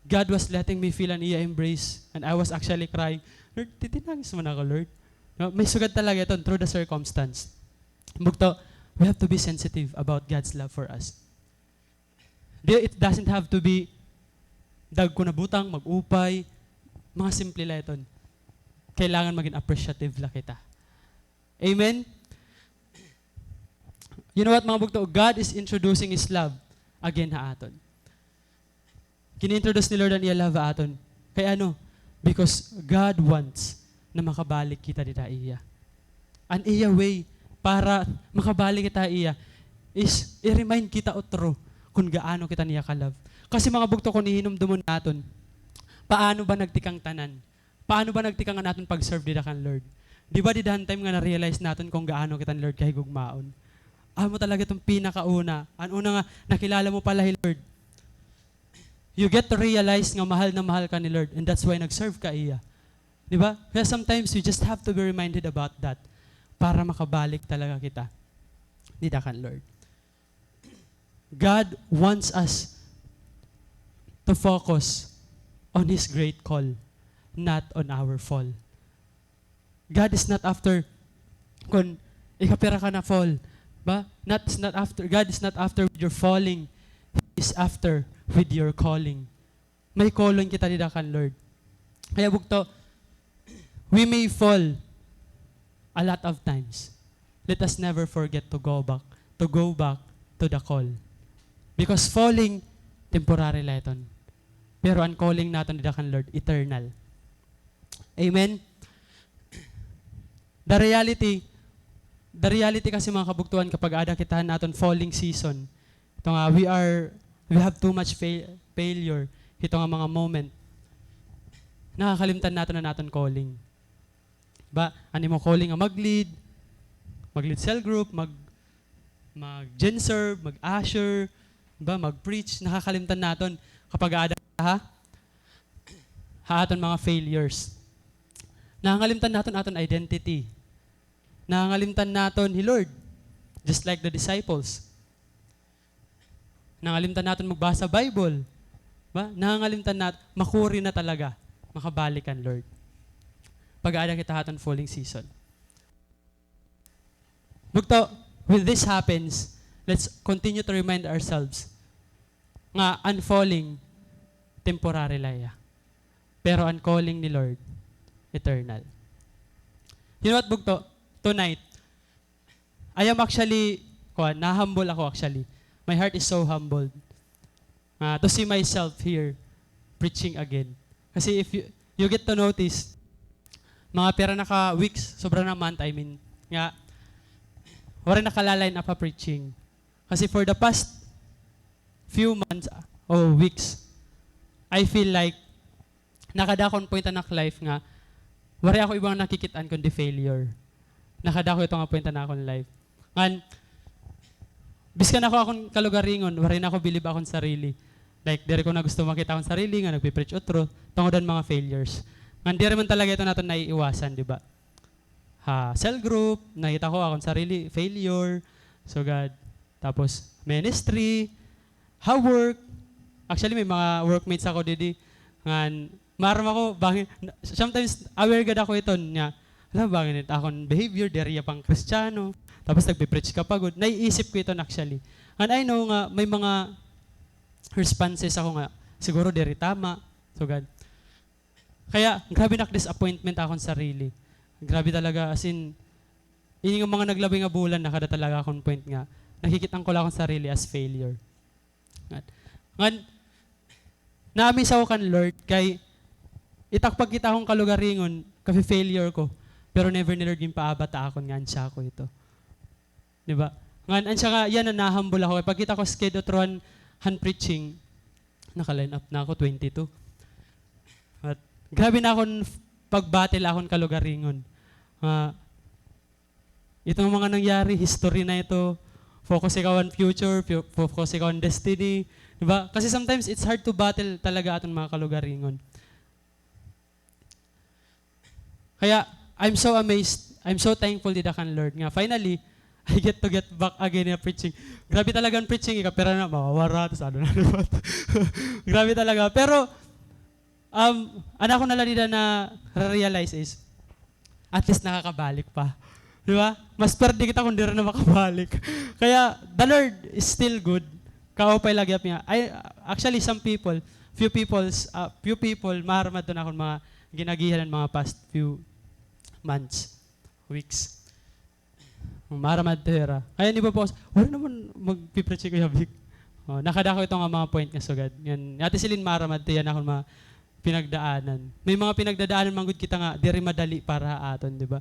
God was letting me feel an iya embrace, and I was actually crying. Lord, titinangis man ako, Lord. No, may sugad talaga iton through the circumstance. Bugto, we have to be sensitive about God's love for us. Di, it doesn't have to be dagko na butang, mag-upay, mga simple la iton. Kailangan maging appreciative la kita. Amen? You know what, mga bugto? God is introducing His love again ha aton. Gin-introduce ni Lord an iya love ha aton. Kay ano? Because God wants na makabalik kita dida ha iya. An iya way para makabalik kita ha iya is i-remind kita utro kon gaano kita niya ka-love. Kasi, mga bugto, kon ihinumdumon naton, paano ba nagtikang tanan? Paano ba nagtikang an aton pag-serve dida kan Lord? Di ba dida an time nga na-realize naton kon gaano kita ni Lord kahigugmaon? Amo talaga iton pinakauna. An una nga nakilala mo pala hi Lord. You get to realize nga mahal na mahal ka ni Lord, and that's why nag-serve ka iya. Di ba? Kaya sometimes you just have to be reminded about that para makabalik talaga kita dida kan Lord. God wants us to focus on His great call, not on our fall. God is not after kon ikapira ka na-fall. Ba? Not, is not after, God is not after with your falling. He is after with your calling. May calling kita dida kan Lord. Kaya bugto, we may fall a lot of times. Let us never forget to go back, to go back to the call. Because falling, temporary la iton. Pero an calling naton dida kan Lord, eternal. Amen? The reality, the reality kasi, mga kabugtoan, kapag aada kita han aton falling season, ito nga, we are, we have too much fail-, failure, ito nga mga moment, nakakalimtan naton an aton calling. Ba, an imo calling nga mag-lead, mag-lead cell group, mag-, mag-genserve, mag-usher, ba, mag-preach, nakakalimtan naton kapag aada ha, ha aton mga failures. Nangangalimtan naton aton identity. Nangangalimtan naton hi Lord, just like the disciples. Nangalimtan naton magbasa Bible. Ba? Nangangalimtan nat-, makuri na talaga makabalik an Lord pag aada kita ha aton falling season. Bugto, when this happens, let's continue to remind ourselves nga an falling, temporary la iya. Pero an calling ni Lord, eternal. You know what, bugto? Tonight, I am actually, kuan, na-humble ako actually. My heart is so humbled, ah, to see myself here preaching again. Kasi if you, you get to notice, mga pira na ka weeks, sobra na month, I mean, nga, waray na kala-line up ha preaching. Kasi for the past few months, ah, o weeks, I feel like nakada akon point an ak life nga waray ako iba nga nakikit-an kundi failure. Nakada ako ito nga point an akon life. Ngan, biskan ako akon kalugaringon, waray na ako bilib akon sarili. Like, diri ko na gusto makita akon sarili nga nagpi-preach utro, tungod an mga failures. Ngan, diri man talaga ito naton naiiwasan, di ba? Ha cell group, nakita ko akon sarili, failure. So, God. Tapos, ministry, ha work. Actually, may mga workmates ako didi. Ngan, maaram ako, bangin, sometimes, aware gad ako iton nga, hala, bangin it akon behavior, diri iya pang-Kristiyano. Tapos, nagpe-preach ka pa gud. Naiisip ko iton, actually. And I know nga, may mga responses ako nga, siguro diri tama. Sugad. Kaya, grabe nak-disappointment akon sarili. Grabe talaga, as in, ini nga mga naglabay nga bulan, nakada talaga akon point nga, nakikit-an ko la akon sarili as failure. Ngan, ngan, na-amaze ako kan Lord, kay, it ak pagkita akon kalugaringon, kafi-failure ko. Pero never ni Lord ginpaabat ha akon nga ansya ko ito. Di ba? Ngan, ansya nga, yana, na-humble ako. Pagkita ko sked utrohan han preaching, naka-line up na ako, twenty-two. At grabe na akon f-, pag-battle akon kalugaringon. Ah, itong mga nangyari, history na ito. Focus ikaw on future, fu-, focus ikaw on destiny. Di ba? Kasi sometimes, it's hard to battle talaga aton mga kalugaringon. Kaya, I'm so amazed, I'm so thankful dida kan Lord nga finally, I get to get back again nga preaching. Grabe talaga an preaching, ikapira na, mawawara, tas ano na naman. Grabe talaga. Pero, um, an ako na la dida na-realize is, at least nakakabalik pa. Di ba? Mas perde kita kung diri na makabalik. Kaya, the Lord is still good. Kaupay la gihap niya. I, actually, some people, few peoples, ah, few people, maharam adto na akon mga gin-agihan han mga past few months, weeks. Maharam adto hira. Kaya an iba pa, waray naman magpi-preach hi Kuya Vic. O, nakadako ito nga mga point nga sugad. Ngan, Ate Celine, maharam adto yana akon mga pinagdaanan. May mga pinagdadaanan man gud kita nga diri madali para ha aton, di ba?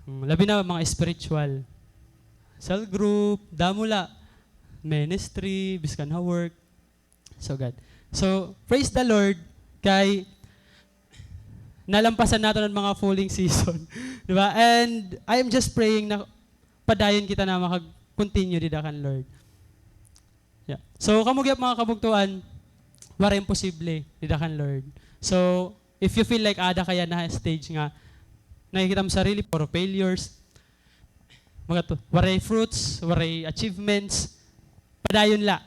Hmm, labi na mga spiritual. Cell group, damo la. Ministry, biskan ha work. So, God. So, praise the Lord kay nalampasan naton an mga falling season. Di ba? And I am just praying na padayon kita na makag-continue dida kan Lord. Yeah. So, kamo gihap, mga kabugtoan, waray imposible dida kan Lord. So, if you feel like ada ka yana ha stage nga nakikita mo sarili, puro failures, mga to, waray fruits, waray achievements, padayon la.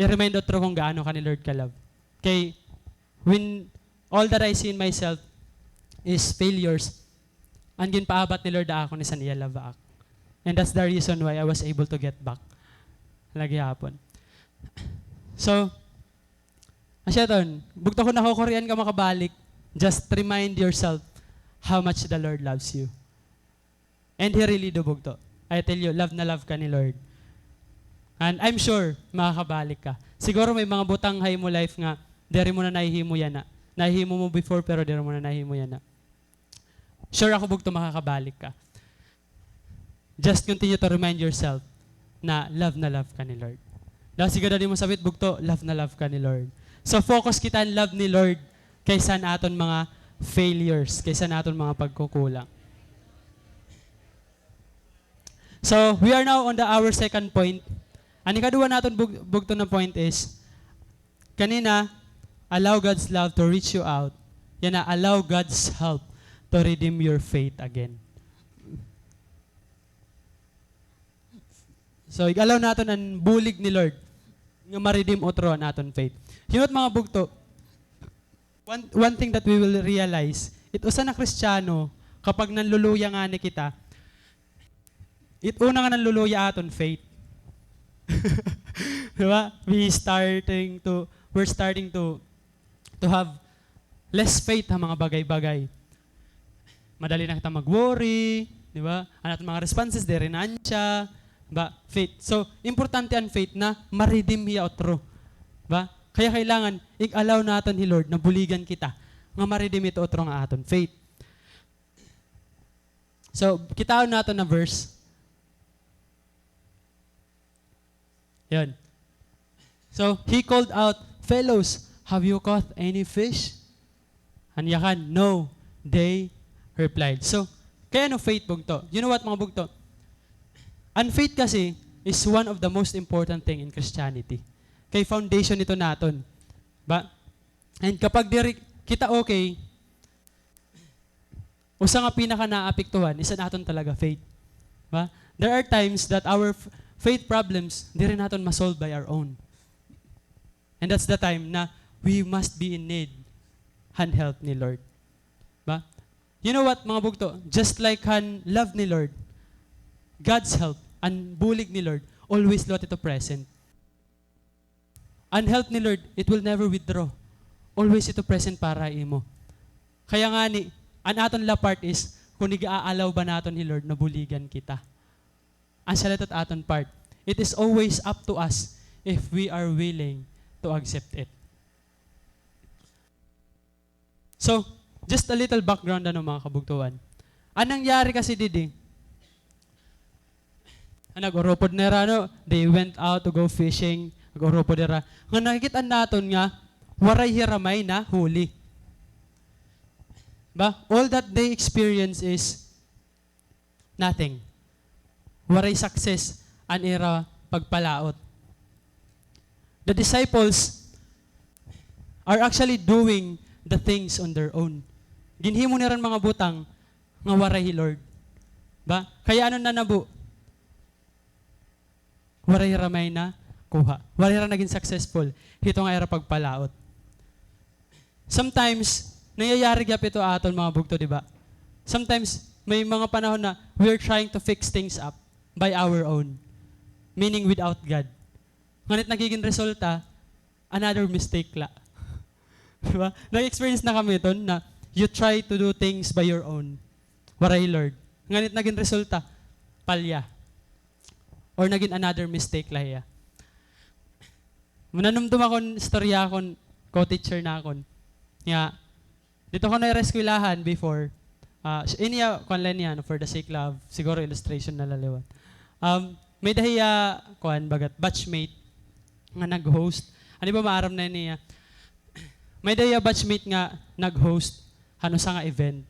I-remind utro kon gaano ka ni Lord ka-love. Kay, when all that I see in myself is failures, an ginpaabat ni Lord ha akon is an iya love ha ak. And that's the reason why I was able to get back. Lagi hapon. So, asya ton, bugto, kon nakukurian ka makabalik, just remind yourself how much the Lord loves you. And he really do, bugto. I tell you, love na love ka ni Lord. And I'm sure, makakabalik ka. Siguro may mga butang ha imo life nga, diri mo na nahihimo yana. Nahihimo mo before, pero diri mo na nahihimo yana. Sure ako, bugto, makakabalik ka. Just continue to remind yourself na love na love ka ni Lord. Daw sigurado nimo sabit, bugto, love na love ka ni Lord. So, focus kita an love ni Lord kaysa an aton mga failures, kaysa an aton mga pagkukulang. So, we are now on the, our second point. An ikaduha naton bug-, bugto na point is, kanina, allow God's love to reach you out. Yana, allow God's help to redeem your faith again. So, ig-allow naton an bulig ni Lord nga ma-redeem utro an aton faith. You know what, mga bugto? One, one thing that we will realize, it usa na Kristiyano, kapag nanluluya ngani kita, it una nga nanluluya aton faith. Di ba? We starting to, we're starting to, to have less faith ha mga bagay-bagay. Madali na kita mag-worry, di ba? An aton mga responses, diri na ansya, ba? Faith. So, importante an faith na ma-redeem hiya utro. Ba? Kaya kailangan, ig-allow naton hi Lord na buligan kita nga ma-redeem ito utro nga aton faith. So, kitaon naton na verse. Yun. So, he called out, "Fellows, have you caught any fish?" An yakan, "No," they replied. So, kay ano faith, bugto? You know what, mga bugto? An faith kasi is one of the most important thing in Christianity. Kay foundation ito naton. Ba? And kapag diri kita okay, usa nga pinaka-naapektuhan is an aton talaga faith. Ba? There are times that our f-, faith problems, diri naton ma-solve by our own. And that's the time na we must be in need han help ni Lord. Ba? You know what, mga bugto? Just like han love ni Lord, God's help, an bulig ni Lord, always liwat ito present. An help ni Lord, it will never withdraw. Always ito present para imo. Kaya ngani, an aton la part is, kon ig-aalaw ba naton hi Lord na buligan kita. An siya la it aton part. It is always up to us if we are willing to accept it. So, just a little background, ano, mga kabugtoan. An nangyari kasi didi, an nag-urupod nira, ano, they went out to go fishing, nag-urupod nira. Nga nakikit-an naton nga, waray hira may nahuli. Ba? All that they experience is nothing. Waray success an ira pagpalaot. The disciples are actually doing the things on their own. Ginhimo nira an mga butang nga waray hi Lord. Ba? Kaya ano nanabo? Waray hira may nakuha. Waray hira nagin successful hito nga ira pagpalaot. Sometimes, nangyayari gihap ito ha aton mga bugto, di ba? Sometimes, may mga panahon na we're trying to fix things up by our own. Meaning without God. Nganit nagigin resulta, another mistake la. Di ba? Nag-experience na kami iton na you try to do things by your own. Waray Lord. Nganit nagin resulta, palya. Or nagin another mistake la hiya. Mananumdom akon istorya akon co-teacher nakon. Nga, didto kuno ha eskwelahan before. Ah, s-, ini ya, kuan la niya, no, for the sake la of, siguro illustration na la liwat. Um, may-ada hiya, kuan, bagat, batchmate nga nag-host. Ano ba maaram na niya? May-ada hiya batchmate nga nag-host han usa nga event.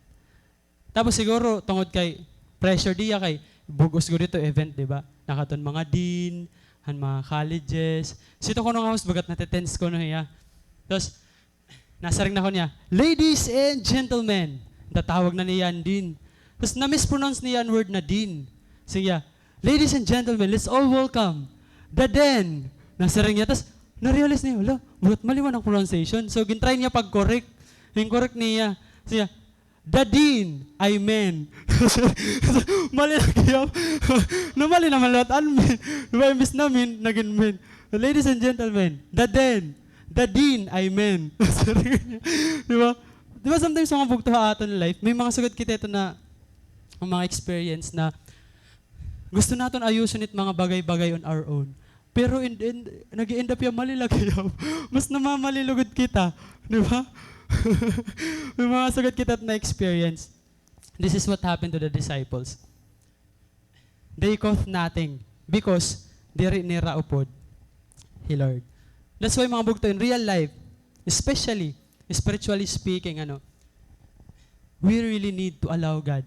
Tapos siguro, tungod kay pressure diya kay bug-os gud ito event, di ba? Nakadto an mga dean, han mga colleges. Sito kuno nga host, bagat nate-tense kuno hiya. Tapos, nasiring na kuno niya, "Ladies and gentlemen." Tatawag na niya an dean. Tapos, na-mispronounce niya an word na dean. Sige, "Ladies and gentlemen, let's all welcome the den." Nasiring niya. Tapos, na-realize niya, "Hala, bagat mali man an pronunciation." So, gin-try niya pag-correct. Gin-correct niya. Sige, "The Dean, I men." Mali lagi yaw. Namali naman liwat an men. Di ba, imbis na men, nagin men. Ladies and gentlemen, the den, the Dean, I men. Di ba? Di ba sometimes mga bugto ha aton life, may mga sugad kita ito na, ang mga experience na gusto naton ayuson it mga bagay-bagay on our own. Pero in, in, nag-e-end up hiya mali lagi yaw. Mas namamali lugod kita. Di ba? May mga sugad kita na experience. This is what happened to the disciples. They caught nothing because diri nira upod hi Lord. That's why, mga bugto, in real life, especially, spiritually speaking, ano, we really need to allow God.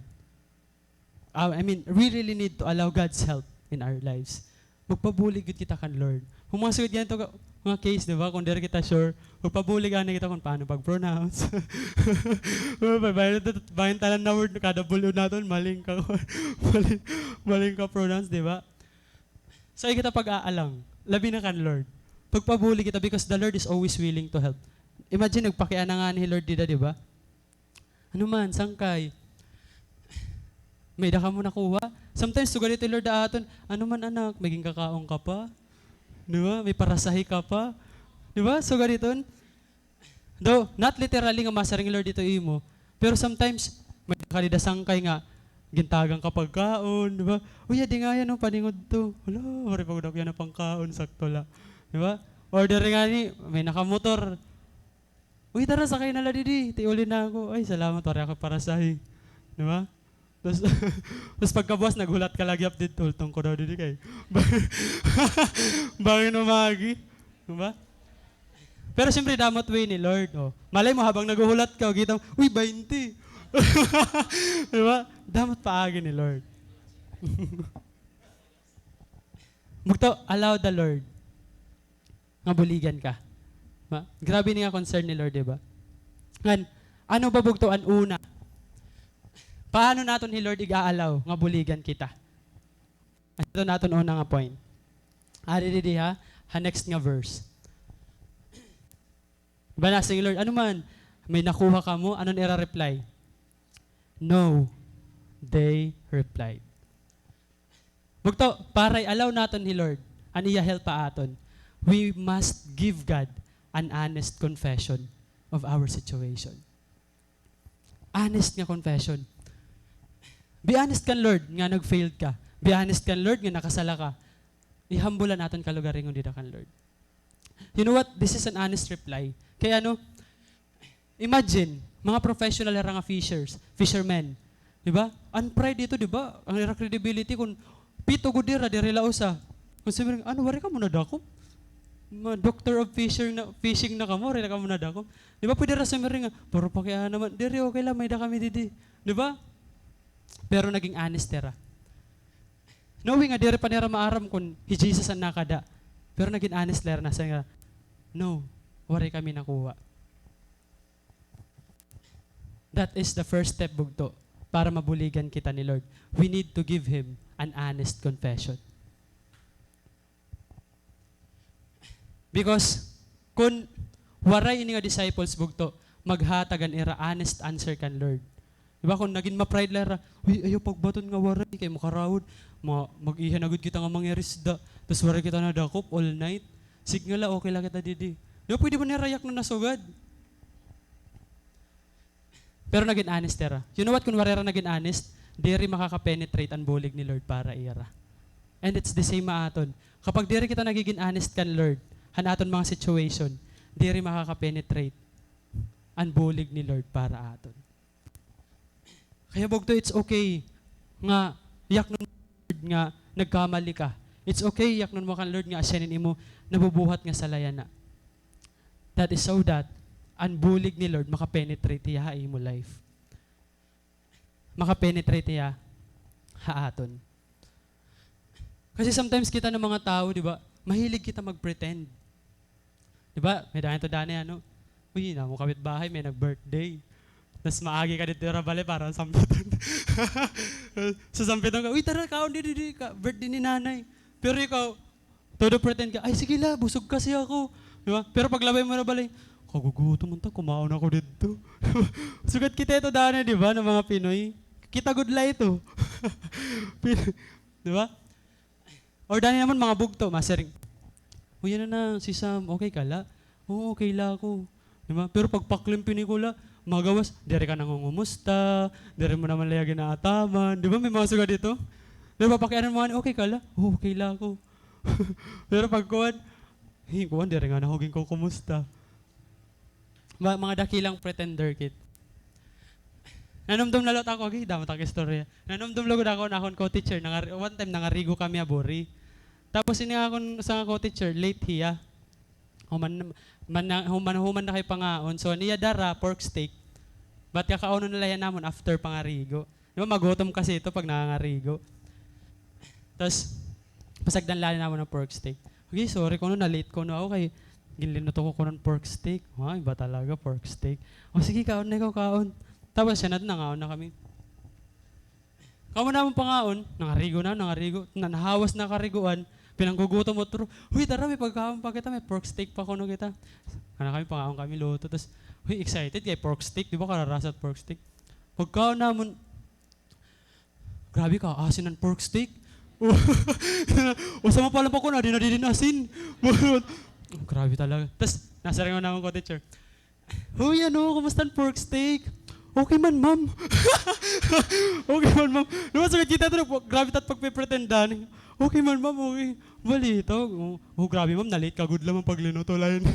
Ah, I mean, we really need to allow God's help in our lives. Magpabulig gud kita kan Lord. Kon mga sugad gani ito ka, mga case, di ba? Kon diri kita sure, magpabulig anay kita kon paano pag-pronounce. Ba-, ba-, bangin tanan na word, kada bul-on naton, maling ka, maling, maling ka pronounce, di ba? So, ay kita pag-aalang, labi na kan Lord. Pagpabulig kita because the Lord is always willing to help. Imagine, nagpakiana ngani hi Lord dida, di ba? Ano man, sangkay? May-ada kamo nakuha? Sometimes, sugad ito hi Lord ha aton, "Ano man, anak, may ginkakaon ka pa? Di ba? May parasahi ka pa?" Di ba? Sugad iton. Though, not literally nga masiring hi Lord ito imo, pero sometimes, may-ada ka dida sangkay nga gintagan ka pagkaon, di ba? "Uy, adi ngani, no, paningudto. Hala, waray pa gud ako yana pangkaon, sakto la." Di ba? Or diri ngani, may nakamotor. "Uy, tara, sakay na la didi. Tiuli na ako. Ay, salamat, waray ako parasahe." Di ba? Tas, tas pagkabuwas, naghulat ka lagi, update, "Hulton ko daw didi kay." Bangin mo maagi. Di ba? Pero siyempre, damot way ni Lord, oh. Malay mo, habang naghuhulat ka, kita mo, "Uy, baynte." Di ba? Damot paagi ni Lord. Bugto, allow the Lord nga buligan ka. Ma-, grabe ini nga concern ni Lord, di ba? Ngan, ano ba bugto an una? Paano naton hi Lord ig-aalaw nga buligan kita? Ito naton una nga point. Ari didi ha, ha next nga verse. Di ba nasiring hi Lord, "Ano man, may nakuha kamo?" Ano an ira reply? "No," they replied. Bugto, para i-allow naton hi Lord, an iya help ha aton. we must give God an honest confession of our situation. Honest nga confession. Be honest kan Lord nga nag-failed ka. Be honest kan Lord nga nakasala ka. Ihambol an aton kalugaringon dida kan Lord. You know what? This is an honest reply. Kay ano, imagine, mga professional hira nga fishers, fishermen. Di ba? An pride ito, di ba? An ira credibility, kun pito gud hira, diri la usa. Kun sabi, ano, waray kamo nadakop? Ma-, doctor of fisher na, fishing na kamo, waray na kamo nadakop. Di ba, pwede ra sumiring nga, "Pero pakiana man, diri, okay la, may-ada kami didi." Di ba? Pero naging honest hira. Knowing nga diri pa nira maaram kun hi Jesus an nakada. Pero naging honest la hira, nasiring hira, "No, waray kami nakuha." That is the first step, bugto, para mabuligan kita ni Lord. We need to give Him an honest confession. Because kun waray ini nga disciples, bugto, maghatag an ira honest answer kan Lord. Di ba, kun nagin ma-pride la hira, "Uy, ayaw pagbaton nga waray, kay makaraod. Ma-, mag-iha na gud kita nga mangirisda. Tas waray kita nadakop all night. Sige nga la, okay la kita didi." Di ba, pwede ba nira yaknon na sugad? Pero nagin honest hira. You know what? Kun waray hira nagin honest, diri makaka-penetrate an bulig ni Lord para ira. And it's the same ha aton. Kapag diri kita nagigin honest kan Lord, han aton mga situation, diri makaka-penetrate an bulig ni Lord para aton. Kaya, bugto, it's okay nga yaknon mo kan Lord nga nagkamali ka. It's okay yaknon mo kan Lord nga asya inin imo nabubuhat nga sala yana. That is so that an bulig ni Lord makapenetrate hiya ha imo life. Makapenetrate hiya ha aton. Kasi sometimes kita nga mga tawo, di ba, mahilig kita mag-pretend. Di ba? May-ada ito danay, ano, "Uy, an amon kapitbahay, may nag-birthday." Tas maagi ka didto ha ira balay para sampiton. So, sampiton ka, "Uy, tara, kaon, di, di, di, ka, birthday ni nanay." Pero ikaw, todo pretend ka, "Ay, sige la, busog kasi ako." Di ba? Pero paglabay mo ha ira balay, "Kagugutom unta, kumaon ako didto." Sugad kita ito danay, di ba, nga mga Pinoy. Kita gud la ito. Di ba? Or danay namon mga bugto, masiring, "Uy, ano na, si Sam, okay ka la?" "Oo, okay la ako." Di ba? Pero pag paklimpi ni Kula, magawas, diri ka nangungumusta, diri mo naman la hiya ginaataman. Di ba, may mga sugad ito? Pero papakianan mo, "Okay ka la?" "Oo, okay la ako." Pero pag kuan, "Hi, kuan, diri ngani ako ginkukumusta." Ma-, mga dakilang pretender kit. Nanumdom na liwat ako, agi, damo ta ka istorya. Nanumdom liwat ako an akon co-teacher, nangari-, one time nangarigo kami ha buri. Tapos ini akon usa nga co-teacher, late hiya. Human, man na, human, human na kay pangaon. So, an iya dara, pork steak. But kakaunon na la hiya namon after pangarigo. Di ba, magutom kasi ito pag nangangarigo. Tas, pasagdan la namon an pork steak. Okay, sorry kuno, na-late kuno ako kay ginlinuto ko kuno an pork steak. Ay, iba talaga, pork steak. O sige, kaon na ikaw, kaon. Tapos, siya na, nangaon na kami. Kamo namon pangaon, nangarigo na, nangarigo, na, nahawas na kariguan, pinanggugutom utro. "Uy, tara, may pagkaon pa kita, may pork steak pa kuno kita." Kana kami, pangaon kami, luto. Tas, uy, excited kay pork steak, di ba, kararasa it pork steak. Pagkaon namon, grabe ka, asin an pork steak. Usa man pa la pa kuno, adi na didi an asin. Grabe talaga. Tas, nasiring namon ko, teacher, "Hoy, ano, kumusta an pork steak?" "Okay man, ma'am." "Okay man, ma'am." Naman, sugad kita ito, grabe it at pagpe-pretend, dani. "Okay man, ma'am, okay." Balita, "Oh, oh, grabe, ma'am, na-late ka gud la man paglinuto, lain."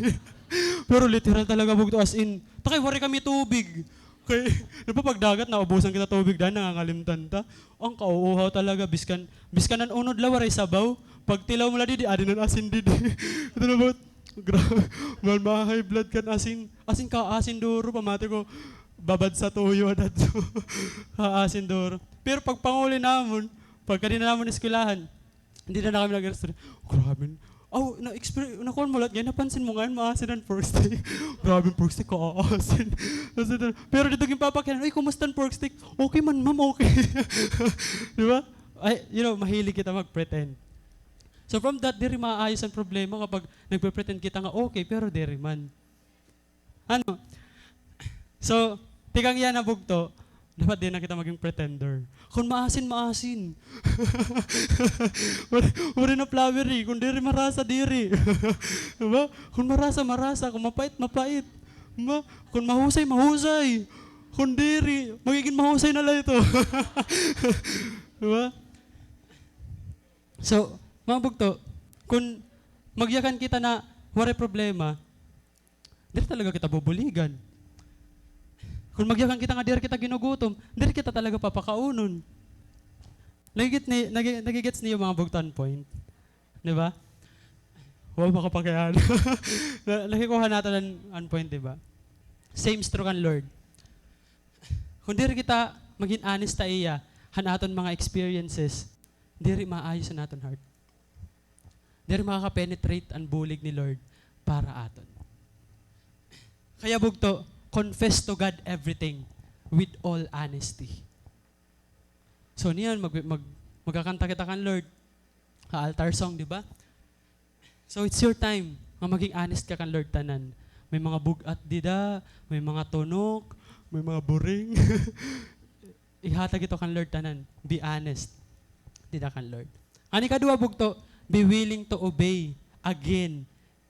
Pero literal talaga, bugto, as in, ta kay waray kami tubig. Kay, di ba, pag dagat, naubusan kita tubig, dani, nangangalimtan ta. An kauuhaw talaga, biskan, biskan an unod la, waray sabaw. Pagtilaw mo la didi, adi na an asin didi. Ito na ba? Grabe, man, ma-high blood ka an asin. Asin ka, asin duro, pamati ko, babad sa tuyo, adat. Ha, asin duro. Pero pagpanguli namon, pagkadi na namon eskwelahan, dida na kami nag-restaurant. Grabe. Aw, na-exper-, nakuan mo liwat ngay-an, napansin mo ngay-an, maasin an pork steak. Grabe an pork steak, kaasin. Pero didto ginpapakianan, "Uy, kumusta an pork steak?" "Okay man, ma'am, okay." Di ba? Ay, you know, mahilig kita mag-pretend. So from that, diri maayos an problema kapag nagpe-pretend kita nga okay, pero diri man. Ano? So, tikang yana, bugto, Dapat di na kita maging pretender. Kon maasin, maasin. Waray, waray na flowery. Kon diri marasa, diri. Di ba? Kon marasa, marasa. Kon mapait, mapait. Di ba? Kon mahusay, mahusay. Kon diri, magigin mahusay na la ito. Di ba? So, mga bugto, kon magyakan kita na waray problema, diri talaga kita bubuligan. Kon magyakan kita nga diri kita ginugutom, diri kita talaga papakaunon. Nagigit ni, nagi-, nagigets niyo, mga bugto, an point? Di ba? Wow, makapakian. Na, nakikuha naton an, an point, di ba? Same is true kan Lord. Kon diri kita magin honest ha iya han aton mga experiences, diri maayos an aton heart. Diri makaka-penetrate an bulig ni Lord para aton. Kaya, bugto, confess to God everything with all honesty. So, niyan, mag-, mag-, magkakanta kita kan Lord. Ha altar song, di ba? So, it's your time nga maging honest ka kan Lord tanan. May mga bug-at dida, may mga tunok, may mga buring. Ihatag ito kan Lord tanan. Be honest dida kan Lord. An ikaduha, bugto, be willing to obey again,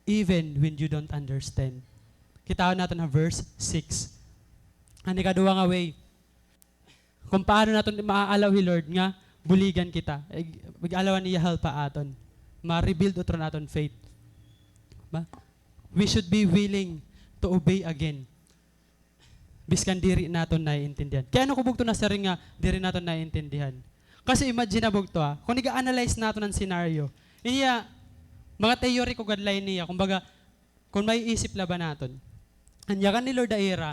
even when you don't understand. Kitaon naton ha verse six. An ikaduha nga way, kon paano naton maa-allow hi Lord nga buligan kita. Ig-, ig-allowan niya help ha aton. Ma-rebuild utro an aton faith. Ba? We should be willing to obey again. Biskan diri naton naiintindihan. Kay ano ko bugto nasiring nga diri naton naiintindihan? Kasi imagine na bugto, ah, kon iga-analyze naton an scenario. Iya, mga theory ko gad la ini, ah, kumbaga, kon maiisip la ba naton. An yakan ni Lord ha ira,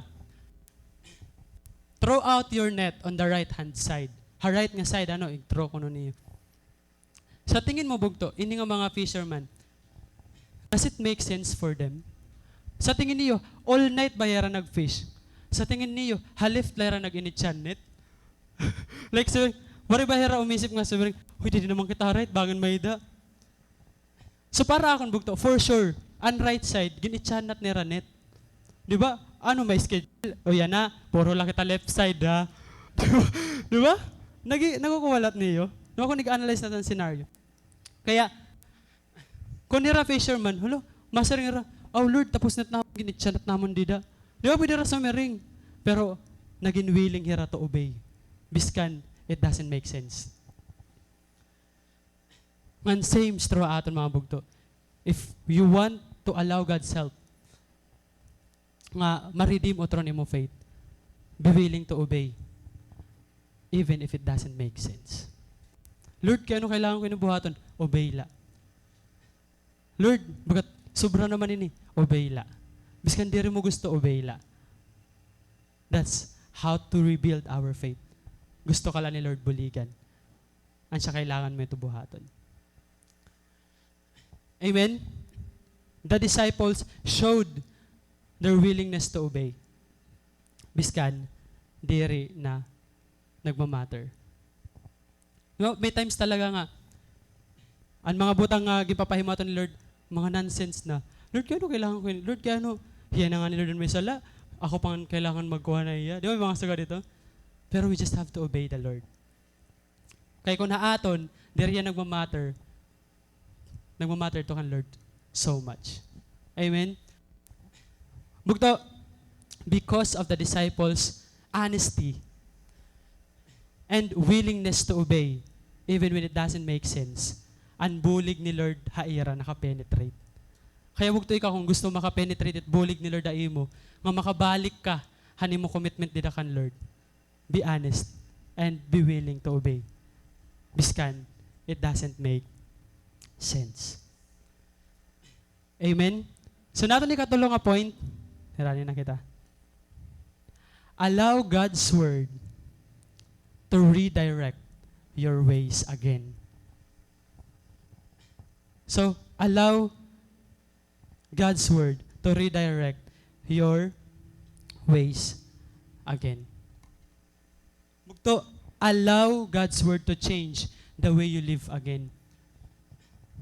"Throw out your net on the right hand side." Ha right nga side, ano, ig-throw kuno niyo. Sa tingin mo, bugto, ini nga mga fisherman, does it make sense for them? Sa tingin niyo, all night ba hira nag-fish? Sa tingin niyo, ha left la hira nag-initsa han net? Like, so, waray ba hira umisip nga, sabi, "Uy, didi naman kita ha right, bangin may-ada." So, para akon, bugto, for sure, an right side, gin-itsa han net nira net. Di ba? Ano, may schedule? O, yana, puro la kita left side, ha? Di ba? Di ba? Nagi-, nakukuha la niyo? No, kon ig-analyze naton an scenario. Kaya, kon hira fisherman, "Hala, masiring hira, 'Aw, Lord, tapos net namon, gin-itsa net namon dida.'" Di ba, pwede hira sumiring? Pero, nagin willing hira to obey. Biskan, it doesn't make sense. Ngan same is true ha aton, mga bugto. If you want to allow God's help nga ma-redeem utro an imo faith, be willing to obey, even if it doesn't make sense. "Lord, kay ano kailangan ko ini buhaton?" Obey la. "Lord, bagat sobra naman ini." Obey la. Biskan diri mo gusto, obey la. That's how to rebuild our faith. Gusto ka la ni Lord buligan. Asya kailangan mo ito buhaton. Amen? The disciples showed their willingness to obey. Biskan, diri na nagmamatter. No, may times talaga nga, an mga butang nga ginpapahimo aton ni Lord, mga nonsense na. "Lord, kay ano kailangan ko ini? Lord, kay ano, hiya na ngani, Lord, an may sala. Ako pa ngani kailangan magkuha ha iya." Di ba, may mga sugad ito? Pero we just have to obey the Lord. Kay kon ha aton, diri hiya nagmamatter, nagmamatter ito kan Lord so much. Amen? Bugto, because of the disciples' honesty and willingness to obey, even when it doesn't make sense, an bulig ni Lord ha ira naka-penetrate. Kaya bugto, ikaw, kon gusto maka-penetrate it bulig ni Lord ha imo, nga makabalik ka han imo commitment dida kan Lord, be honest and be willing to obey. Biskan, it doesn't make sense. Amen? So, an aton ikatulo nga point, hirani na kita. Allow God's word to redirect your ways again. So, allow God's word to redirect your ways again. Bugto, allow God's word to change the way you live again.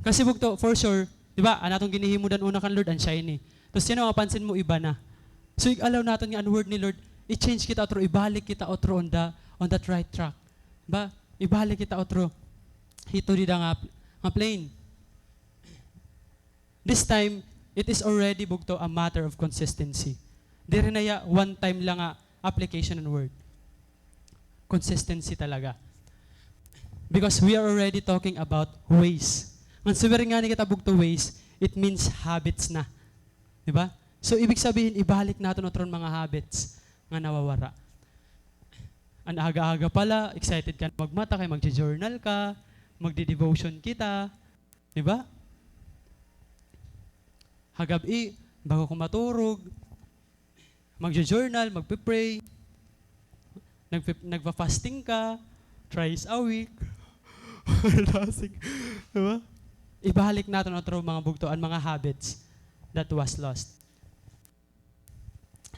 Kasi bugto, for sure, di ba, an aton ginhihimo dan una kan Lord, an siya ini. Tapos yana, mapansin mo, iba na. So, ig-allow naton nga an word ni Lord, i-change kita utro, ibalik kita utro on the, on that right track. Ba? Ibalik kita utro hito dida nga, nga plane. This time, it is already, bugto, a matter of consistency. Diri na hiya one time la nga application an word. Consistency talaga. Because we are already talking about ways. Ngan siring ngani kita, bugto, ways, it means habits na. Di ba? So, ibig sabihin, ibalik naton utro an mga habits nga nawawara. An aga-aga pa la, excited ka na magmata kay magjo-journal ka, magde-devotion kita. Di ba? Ha gab-i, bago ka maturog, magjo-journal, magpe-pray, nagpe-, nagfa-fasting ka, thrice a week. Di ba? Ibalik naton utro, mga bugto, an mga habits that was lost.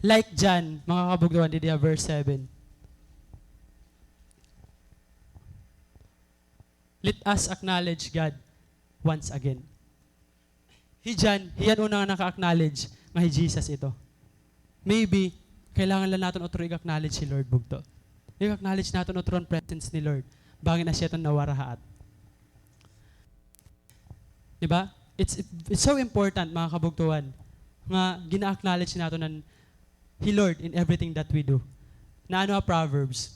Like John, mga kabugtoan, didi ha verse seven. Let us acknowledge God once again. Hi John, hiya an una nga naka-acknowledge nga hi Jesus ito. Maybe, kailangan la naton utro i-acknowledge hi Lord, bugto. I-acknowledge naton utro an presence ni Lord. Bangin asya iton nawara ha aton. Di ba? It's, it's so important, mga kabugtoan, nga gina-acknowledge naton an hi Lord in everything that we do. Naano ha Proverbs,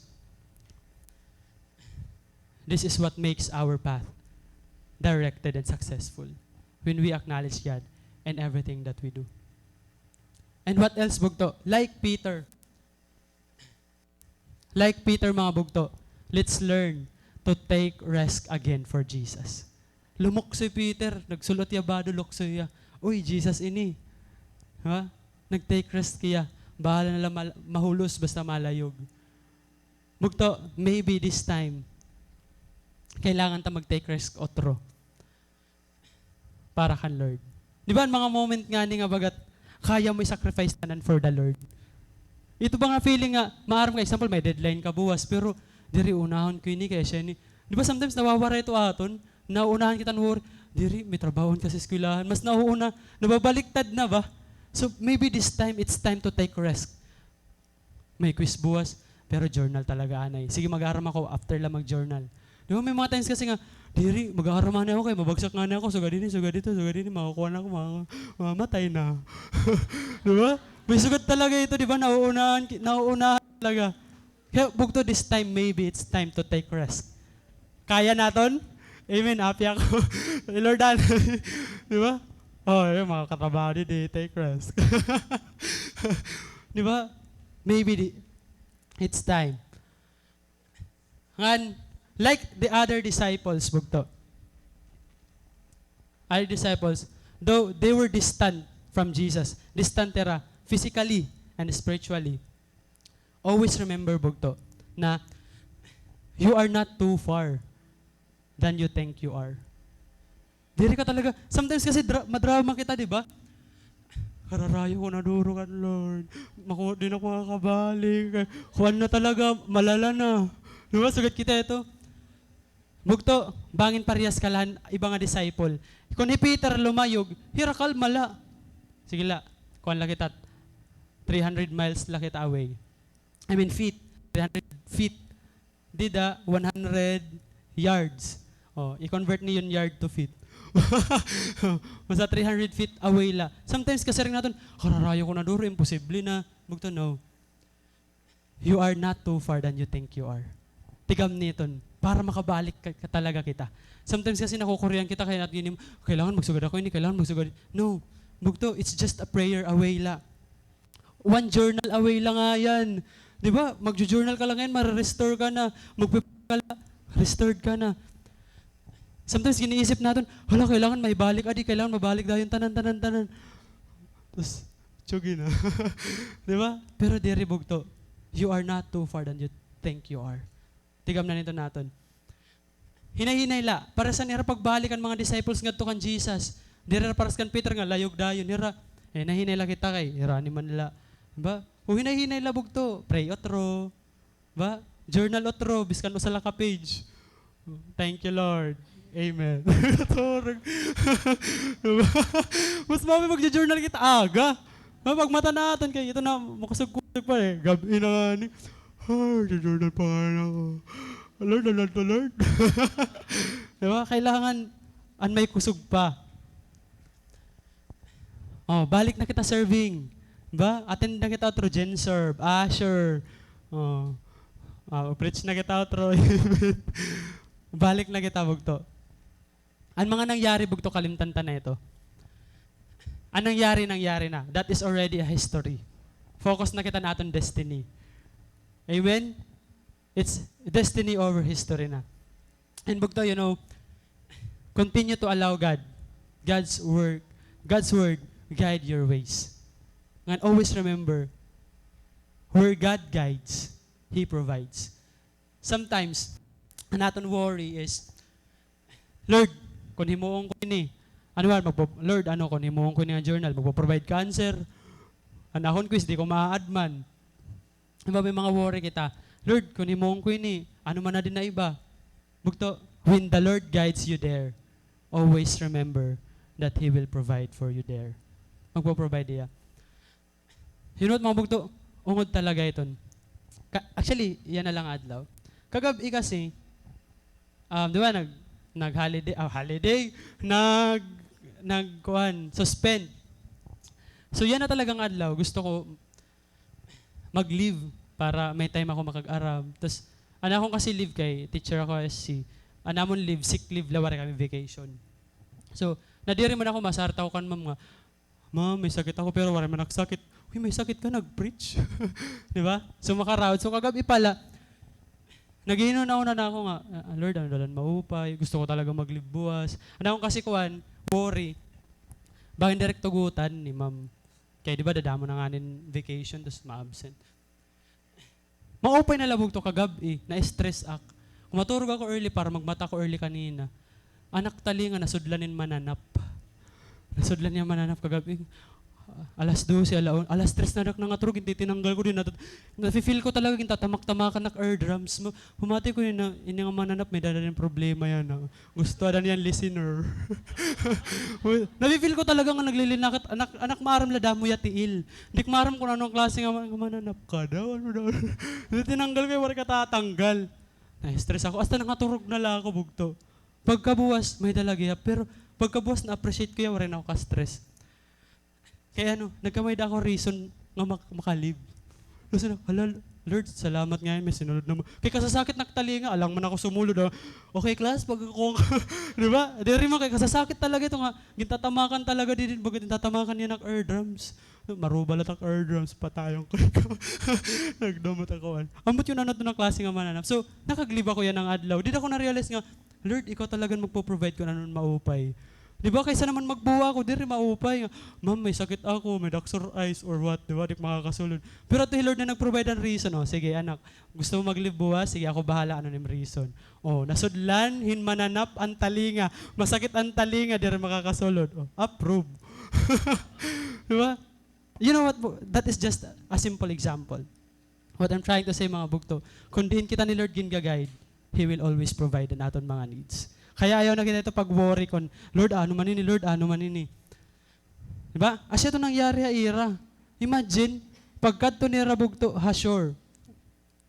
"This is what makes our path directed and successful, when we acknowledge God in everything that we do." And what else, bugto? Like Peter, Like Peter, mga bugto, let's learn to take risk again for Jesus. Lumuksoy Peter, nagsul-ot hiya bado, luksoy hiya. Uy, Jesus ini. Ha? Nag-take risk hiya. Bahala na la mal-, mahulos basta malayog. Bugto, maybe this time, kailangan ta mag-take risk utro para kan Lord. Di ba, an mga moment ngani nga bagat kaya mo i-sacrifice tanan for the Lord? Ito ba nga feeling nga, maaram ka, example, may deadline ka buwas, pero diri, unahon ko ini, kay asya ini. Di ba, sometimes nawawara ito aton, nauunahan kita hin worry, diri, may trabahoon ka sa eskwelahan, mas nauuna, nababaliktad na ba? So, maybe this time, it's time to take risk. May quiz buwas, pero journal talaga anay. Sige, mag-aaram ako after la mag-journal. Di ba, may mga times kasi nga, diri, mag-aaram anay ako kay mabagsak ngani ako, sugad ini, sugad ito, sugad ini, makukuha na ako, mama-, mamamatay na. Di ba? May sugad talaga ito, di ba? Nauunahan ki-, nauunahan talaga. Kaya bugto, this time, maybe it's time to take risk. Kaya naton? Amen, happy ako. Lord, ano? Di ba? Oh, yun, mga katrabaho, di, di take risk. Di ba? Maybe di, it's time. Ngan, like the other disciples, bugto. Other disciples, though they were distant from Jesus, distant hira physically and spiritually. Always remember, bugto, na you are not too far than you think you are. Diri ka talaga, sometimes kasi dra-, madrama kita, di ba? Kararayo ko na duro kan Lord. Maku-, di na ako makakabalik. Kuan na talaga, malala na. Di ba? Sugad kita ito. Bugto, bangin parehas ka la han iba nga disciple. Kon hi Peter lumayog, hira kalma la. Sige la, kuan la kita, three hundred miles la kita away. I mean, feet. Three hundred feet. Dida, one hundred yards. Oh, i-convert niyo an yard to feet. Basta three hundred feet away la. Sometimes, kasiring naton, "Kararayo ko na duro, imposible na." Bugto, no. You are not too far than you think you are. Tigamni iton, para makabalik ka, ka talaga kita. Sometimes kasi nakukurian kita kay nat-, gini, "Kailangan magsugad ako ini, kailangan magsugad." No. Bugto, it's just a prayer away la. One journal away la ngay-an. Di ba? Magjo-journal ka la ngay-an, mare-restore ka na. Magpe-pray ka la, restored ka na. Sometimes, giniisip naton, "Hala, kailangan maibalik, adi, kailangan mabalik dayon, tanan, tanan, tanan." Tapos, tsugi na. Di ba? Pero diri, bugto. You are not too far than you think you are. Tigamnan iton naton. Hinay-hinay la, paresan hira pagbalik an mga disciples ngadto kan Jesus. Diri hira pares kan Peter nga layog dayon hira. Eh, hinay-hinay la kita kay hira ni man la. Ba? O hinay-hinay la bugto, pray utro. Ba? Journal utro, biskan usa la ka page. Thank you, Lord. Amen. Turog. Diba? Mas maupay magjo-journal kita aga. Mapagmata naton kay ito na, makusog ko. Nagpa-, eh, gab-i na ngani. Ay, si Jordan pa ngani ako. Lord, Lord, Lord, Lord. Di ba? Kailangan an may kusog pa. Oh, balik na kita serving. Di ba? Attend na kita utro, GenServe, usher. Oh. Ah, preach na kita utro. Balik na kita, bugto. An mga nangyari, bugto, kalimtan ta na ito. An nangyari, nangyari na. That is already a history. Focus na kita han aton destiny. Amen? It's destiny over history na. And bugto, you know, continue to allow God, God's work, God's word guide your ways. And always remember, where God guides, He provides. Sometimes, an aton worry is, Lord, kon himuon ko ini, ano man, magpo-, Lord, ano, kon himuon ko ini nga journal, magpo-provide ka answer. An akon quiz, di ko maa-add man. Di ba, may mga worry kita. Lord, kon himuon ko ini, ano man na dinhi an iba? Bugto, when the Lord guides you there, always remember that He will provide for you there. Magpo-provide hiya. You know what, mga bugto? Ungod talaga iton. Ka-, actually, yana la nga adlaw. Kagab-i kasi, um, di ba, nag-, nag-holiday, ah, holiday, nag-, nag-, kuan, suspend. So, yana talaga nga adlaw, gusto ko mag-leave para may time ako makag-aram. Tas, an akon kasi leave kay teacher ako, S C. An amon leave, sick leave la, waray kami vacation. So, nadiri man ako, masarta ako kan ma'am nga, "Ma'am, may sakit ako, pero waray man ak sakit." "Uy, may sakit ka, nag-preach." Di ba? So, makaraot. So, kagab-i pa la, nag-iinuna-una na ako nga, "Ah, Lord, ano dalan maupay? Gusto ko talaga mag-leave buwas." An akon kasi kuan, worry. Bangin direk tugutan ni ma'am. Kay di ba, dadamo na ngani hin vacation, tas ma-absent. Maupay na la bugto kagab-i, na-stress ak. Kumaturog ako early para magmata ako early kanina. An ak talinga nasudlan hin mananap. Nasudlan niya mananap kagab-i. Alas dose, ala-, alas tres na ak nangaturog, gintitinanggal ko dinhi, nat-, nafi-feel ko talaga gintatamak-tamakan ak eardrums. Ma-, pamati ko ini, ini nga mananap, may-ada hin problema yana. Gusto ada niyan listener. Uy, nafi-feel ko talaga nga naglilinakit, an ak, an ak maaram la damo hiya tiil. Di ko maaram kon ano an klase nga ma-, nga mananap ka daw, ano daw. Di tinanggal ko, waray katatanggal. Na-stress ako. Hasta nangaturog na la ako, bugto. Pagkabuwas, may dala gihap. Pero pagkabuwas, na-appreciate ko hiya, waray na ako ka-stress. Kay ano, nagkamay-ada ako reason nga mak-, maka-leave. Tapos na, "Hala, Lord, salamat ngay-an, may sinulod naman." Kay kasasakit nak talinga, alang man ako sumulod, ah. "Okay, class, pag ako," di ba? Diri man kay kasasakit talaga ito nga, gintatamaan talaga didi, baga gintatamaan niya nak eardrums. Maruba la tak eardrums, patayon ko. Nagdumot ako, an. Ambot yun, ano to na klase nga mananap. So, nakag-leave ako yana nga adlaw. Dida ko na-realize nga, Lord, ikaw talaga an magpo-provide kon ano an maupay. Di ba, kaysa naman magbuwa ako diri maupay nga, "Ma'am, may sakit ako, may doctor eyes or what," di ba, di ko makakasulod. Pero adto hi Lord na nag-provide han reason, "O, sige, anak, gusto mo mag-leave buwas? Sige, ako bahala, ano an imo reason." O, nasudlan hin mananap an talinga, masakit an talinga, diri makakasulod. O, approve. Di ba? You know what, bu-, that is just a simple example. What I'm trying to say, mga bugto, kon diin kita ni Lord ginga-guide, He will always provide an aton mga needs. Kaya ayaw na kita ito pag-worry kon, "Lord, ano man ini? Lord, ano man ini?" Di ba? Asya ito nangyari ha ira. Imagine, pagkadto nira bugto ha shore.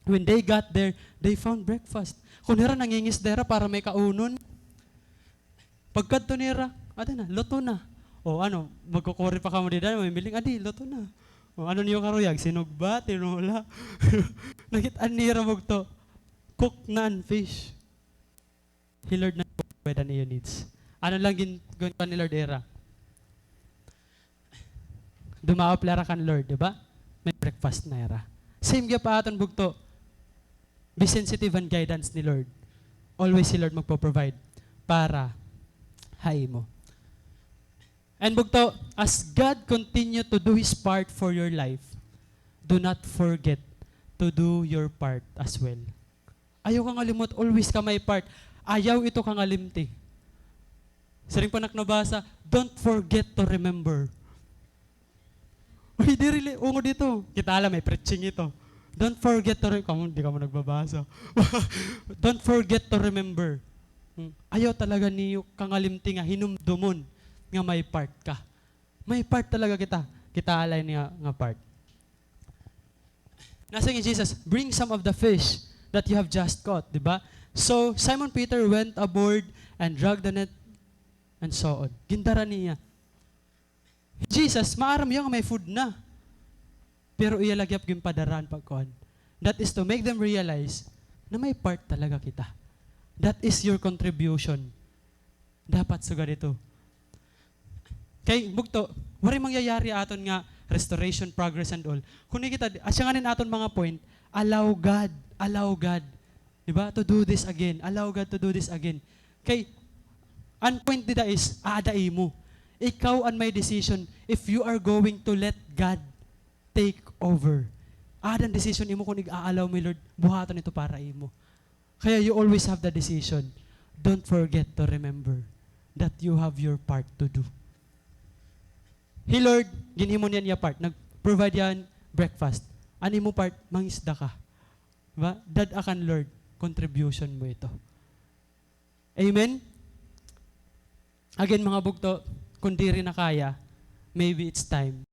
When they got there, they found breakfast. Kon hira nangingisda hira para may kaunon. Pagkadto nira, adi na, luto na. O ano, magkukuri pa kamo dida, may miling, adi, luto na. O ano niyo karuyag, sinugba, tinola. Nakit-an nira bugto, cook na an fish. Hi Lord na provide an iyo needs. Ano lang gin-, gin-, ni Lord ira? Dumaop la hira kan Lord, di ba? May breakfast na hira. Same gihap ha aton bugto. Be sensitive han guidance ni Lord. Always hi Lord magpo-provide para ha imo. And bugto, as God continue to do His part for your life, do not forget to do your part as well. Ayaw kangalimot, always ka may part. Ayaw ito kangalimti. Siring pa nak nabasa, "Don't forget to remember." Uy, diri li-, ungod ito. Kita la, may preaching ito. Don't forget to re-, kamo, di kamo nagbabasa. Don't forget to remember. Hmm. Ayaw talaga niyo kangalimti nga hinumdomon nga may part ka. May part talaga kita. Kita la ini nga, nga part. Nasiring hi Jesus, "Bring some of the fish that you have just caught," di ba? So, Simon Peter went aboard and dragged the net and so on. Gindara niya. Jesus, maaram hiya nga may food na. Pero iya la gihap ginpadara an pagkuan. That is to make them realize na may part talaga kita. That is your contribution. Dapat sugad ito. Kay, bugto, waray mangyayari aton nga restoration, progress, and all. Kun kita, asya nganin aton mga point, allow God, allow God. Di ba? To do this again. Allow God to do this again. Kay, an point dida is, aada imo. Ikaw an may decision if you are going to let God take over. Aada an decision imo kun ig-a-allow mo, Lord, buhaton ito para imo. Kaya you always have the decision. Don't forget to remember that you have your part to do. Hi Lord, ginhimo niya an iya part. Nag-provide hiya hin breakfast. An imo part, mangisda ka. Diba? Dad-a kan Lord, contribution mo ito. Amen? Again, mga bugto, kung diri na kaya, maybe it's time.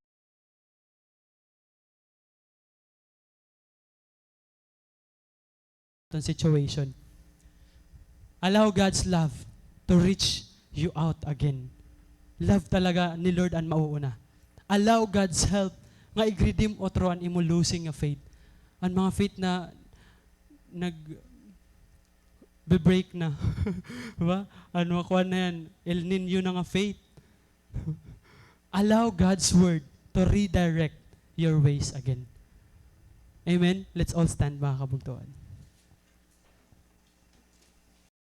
Itong situation. Allow God's love to reach you out again. Love talaga ni Lord an mauuna. Allow God's help nga ig-redeem utro an imo losing nga faith. An mga faith na nag-, be-break na. Diba? Ano, kuwan na yan, El Niño na nga faith. Allow God's word to redirect your ways again. Amen? Let's all stand, mga kabugtuan.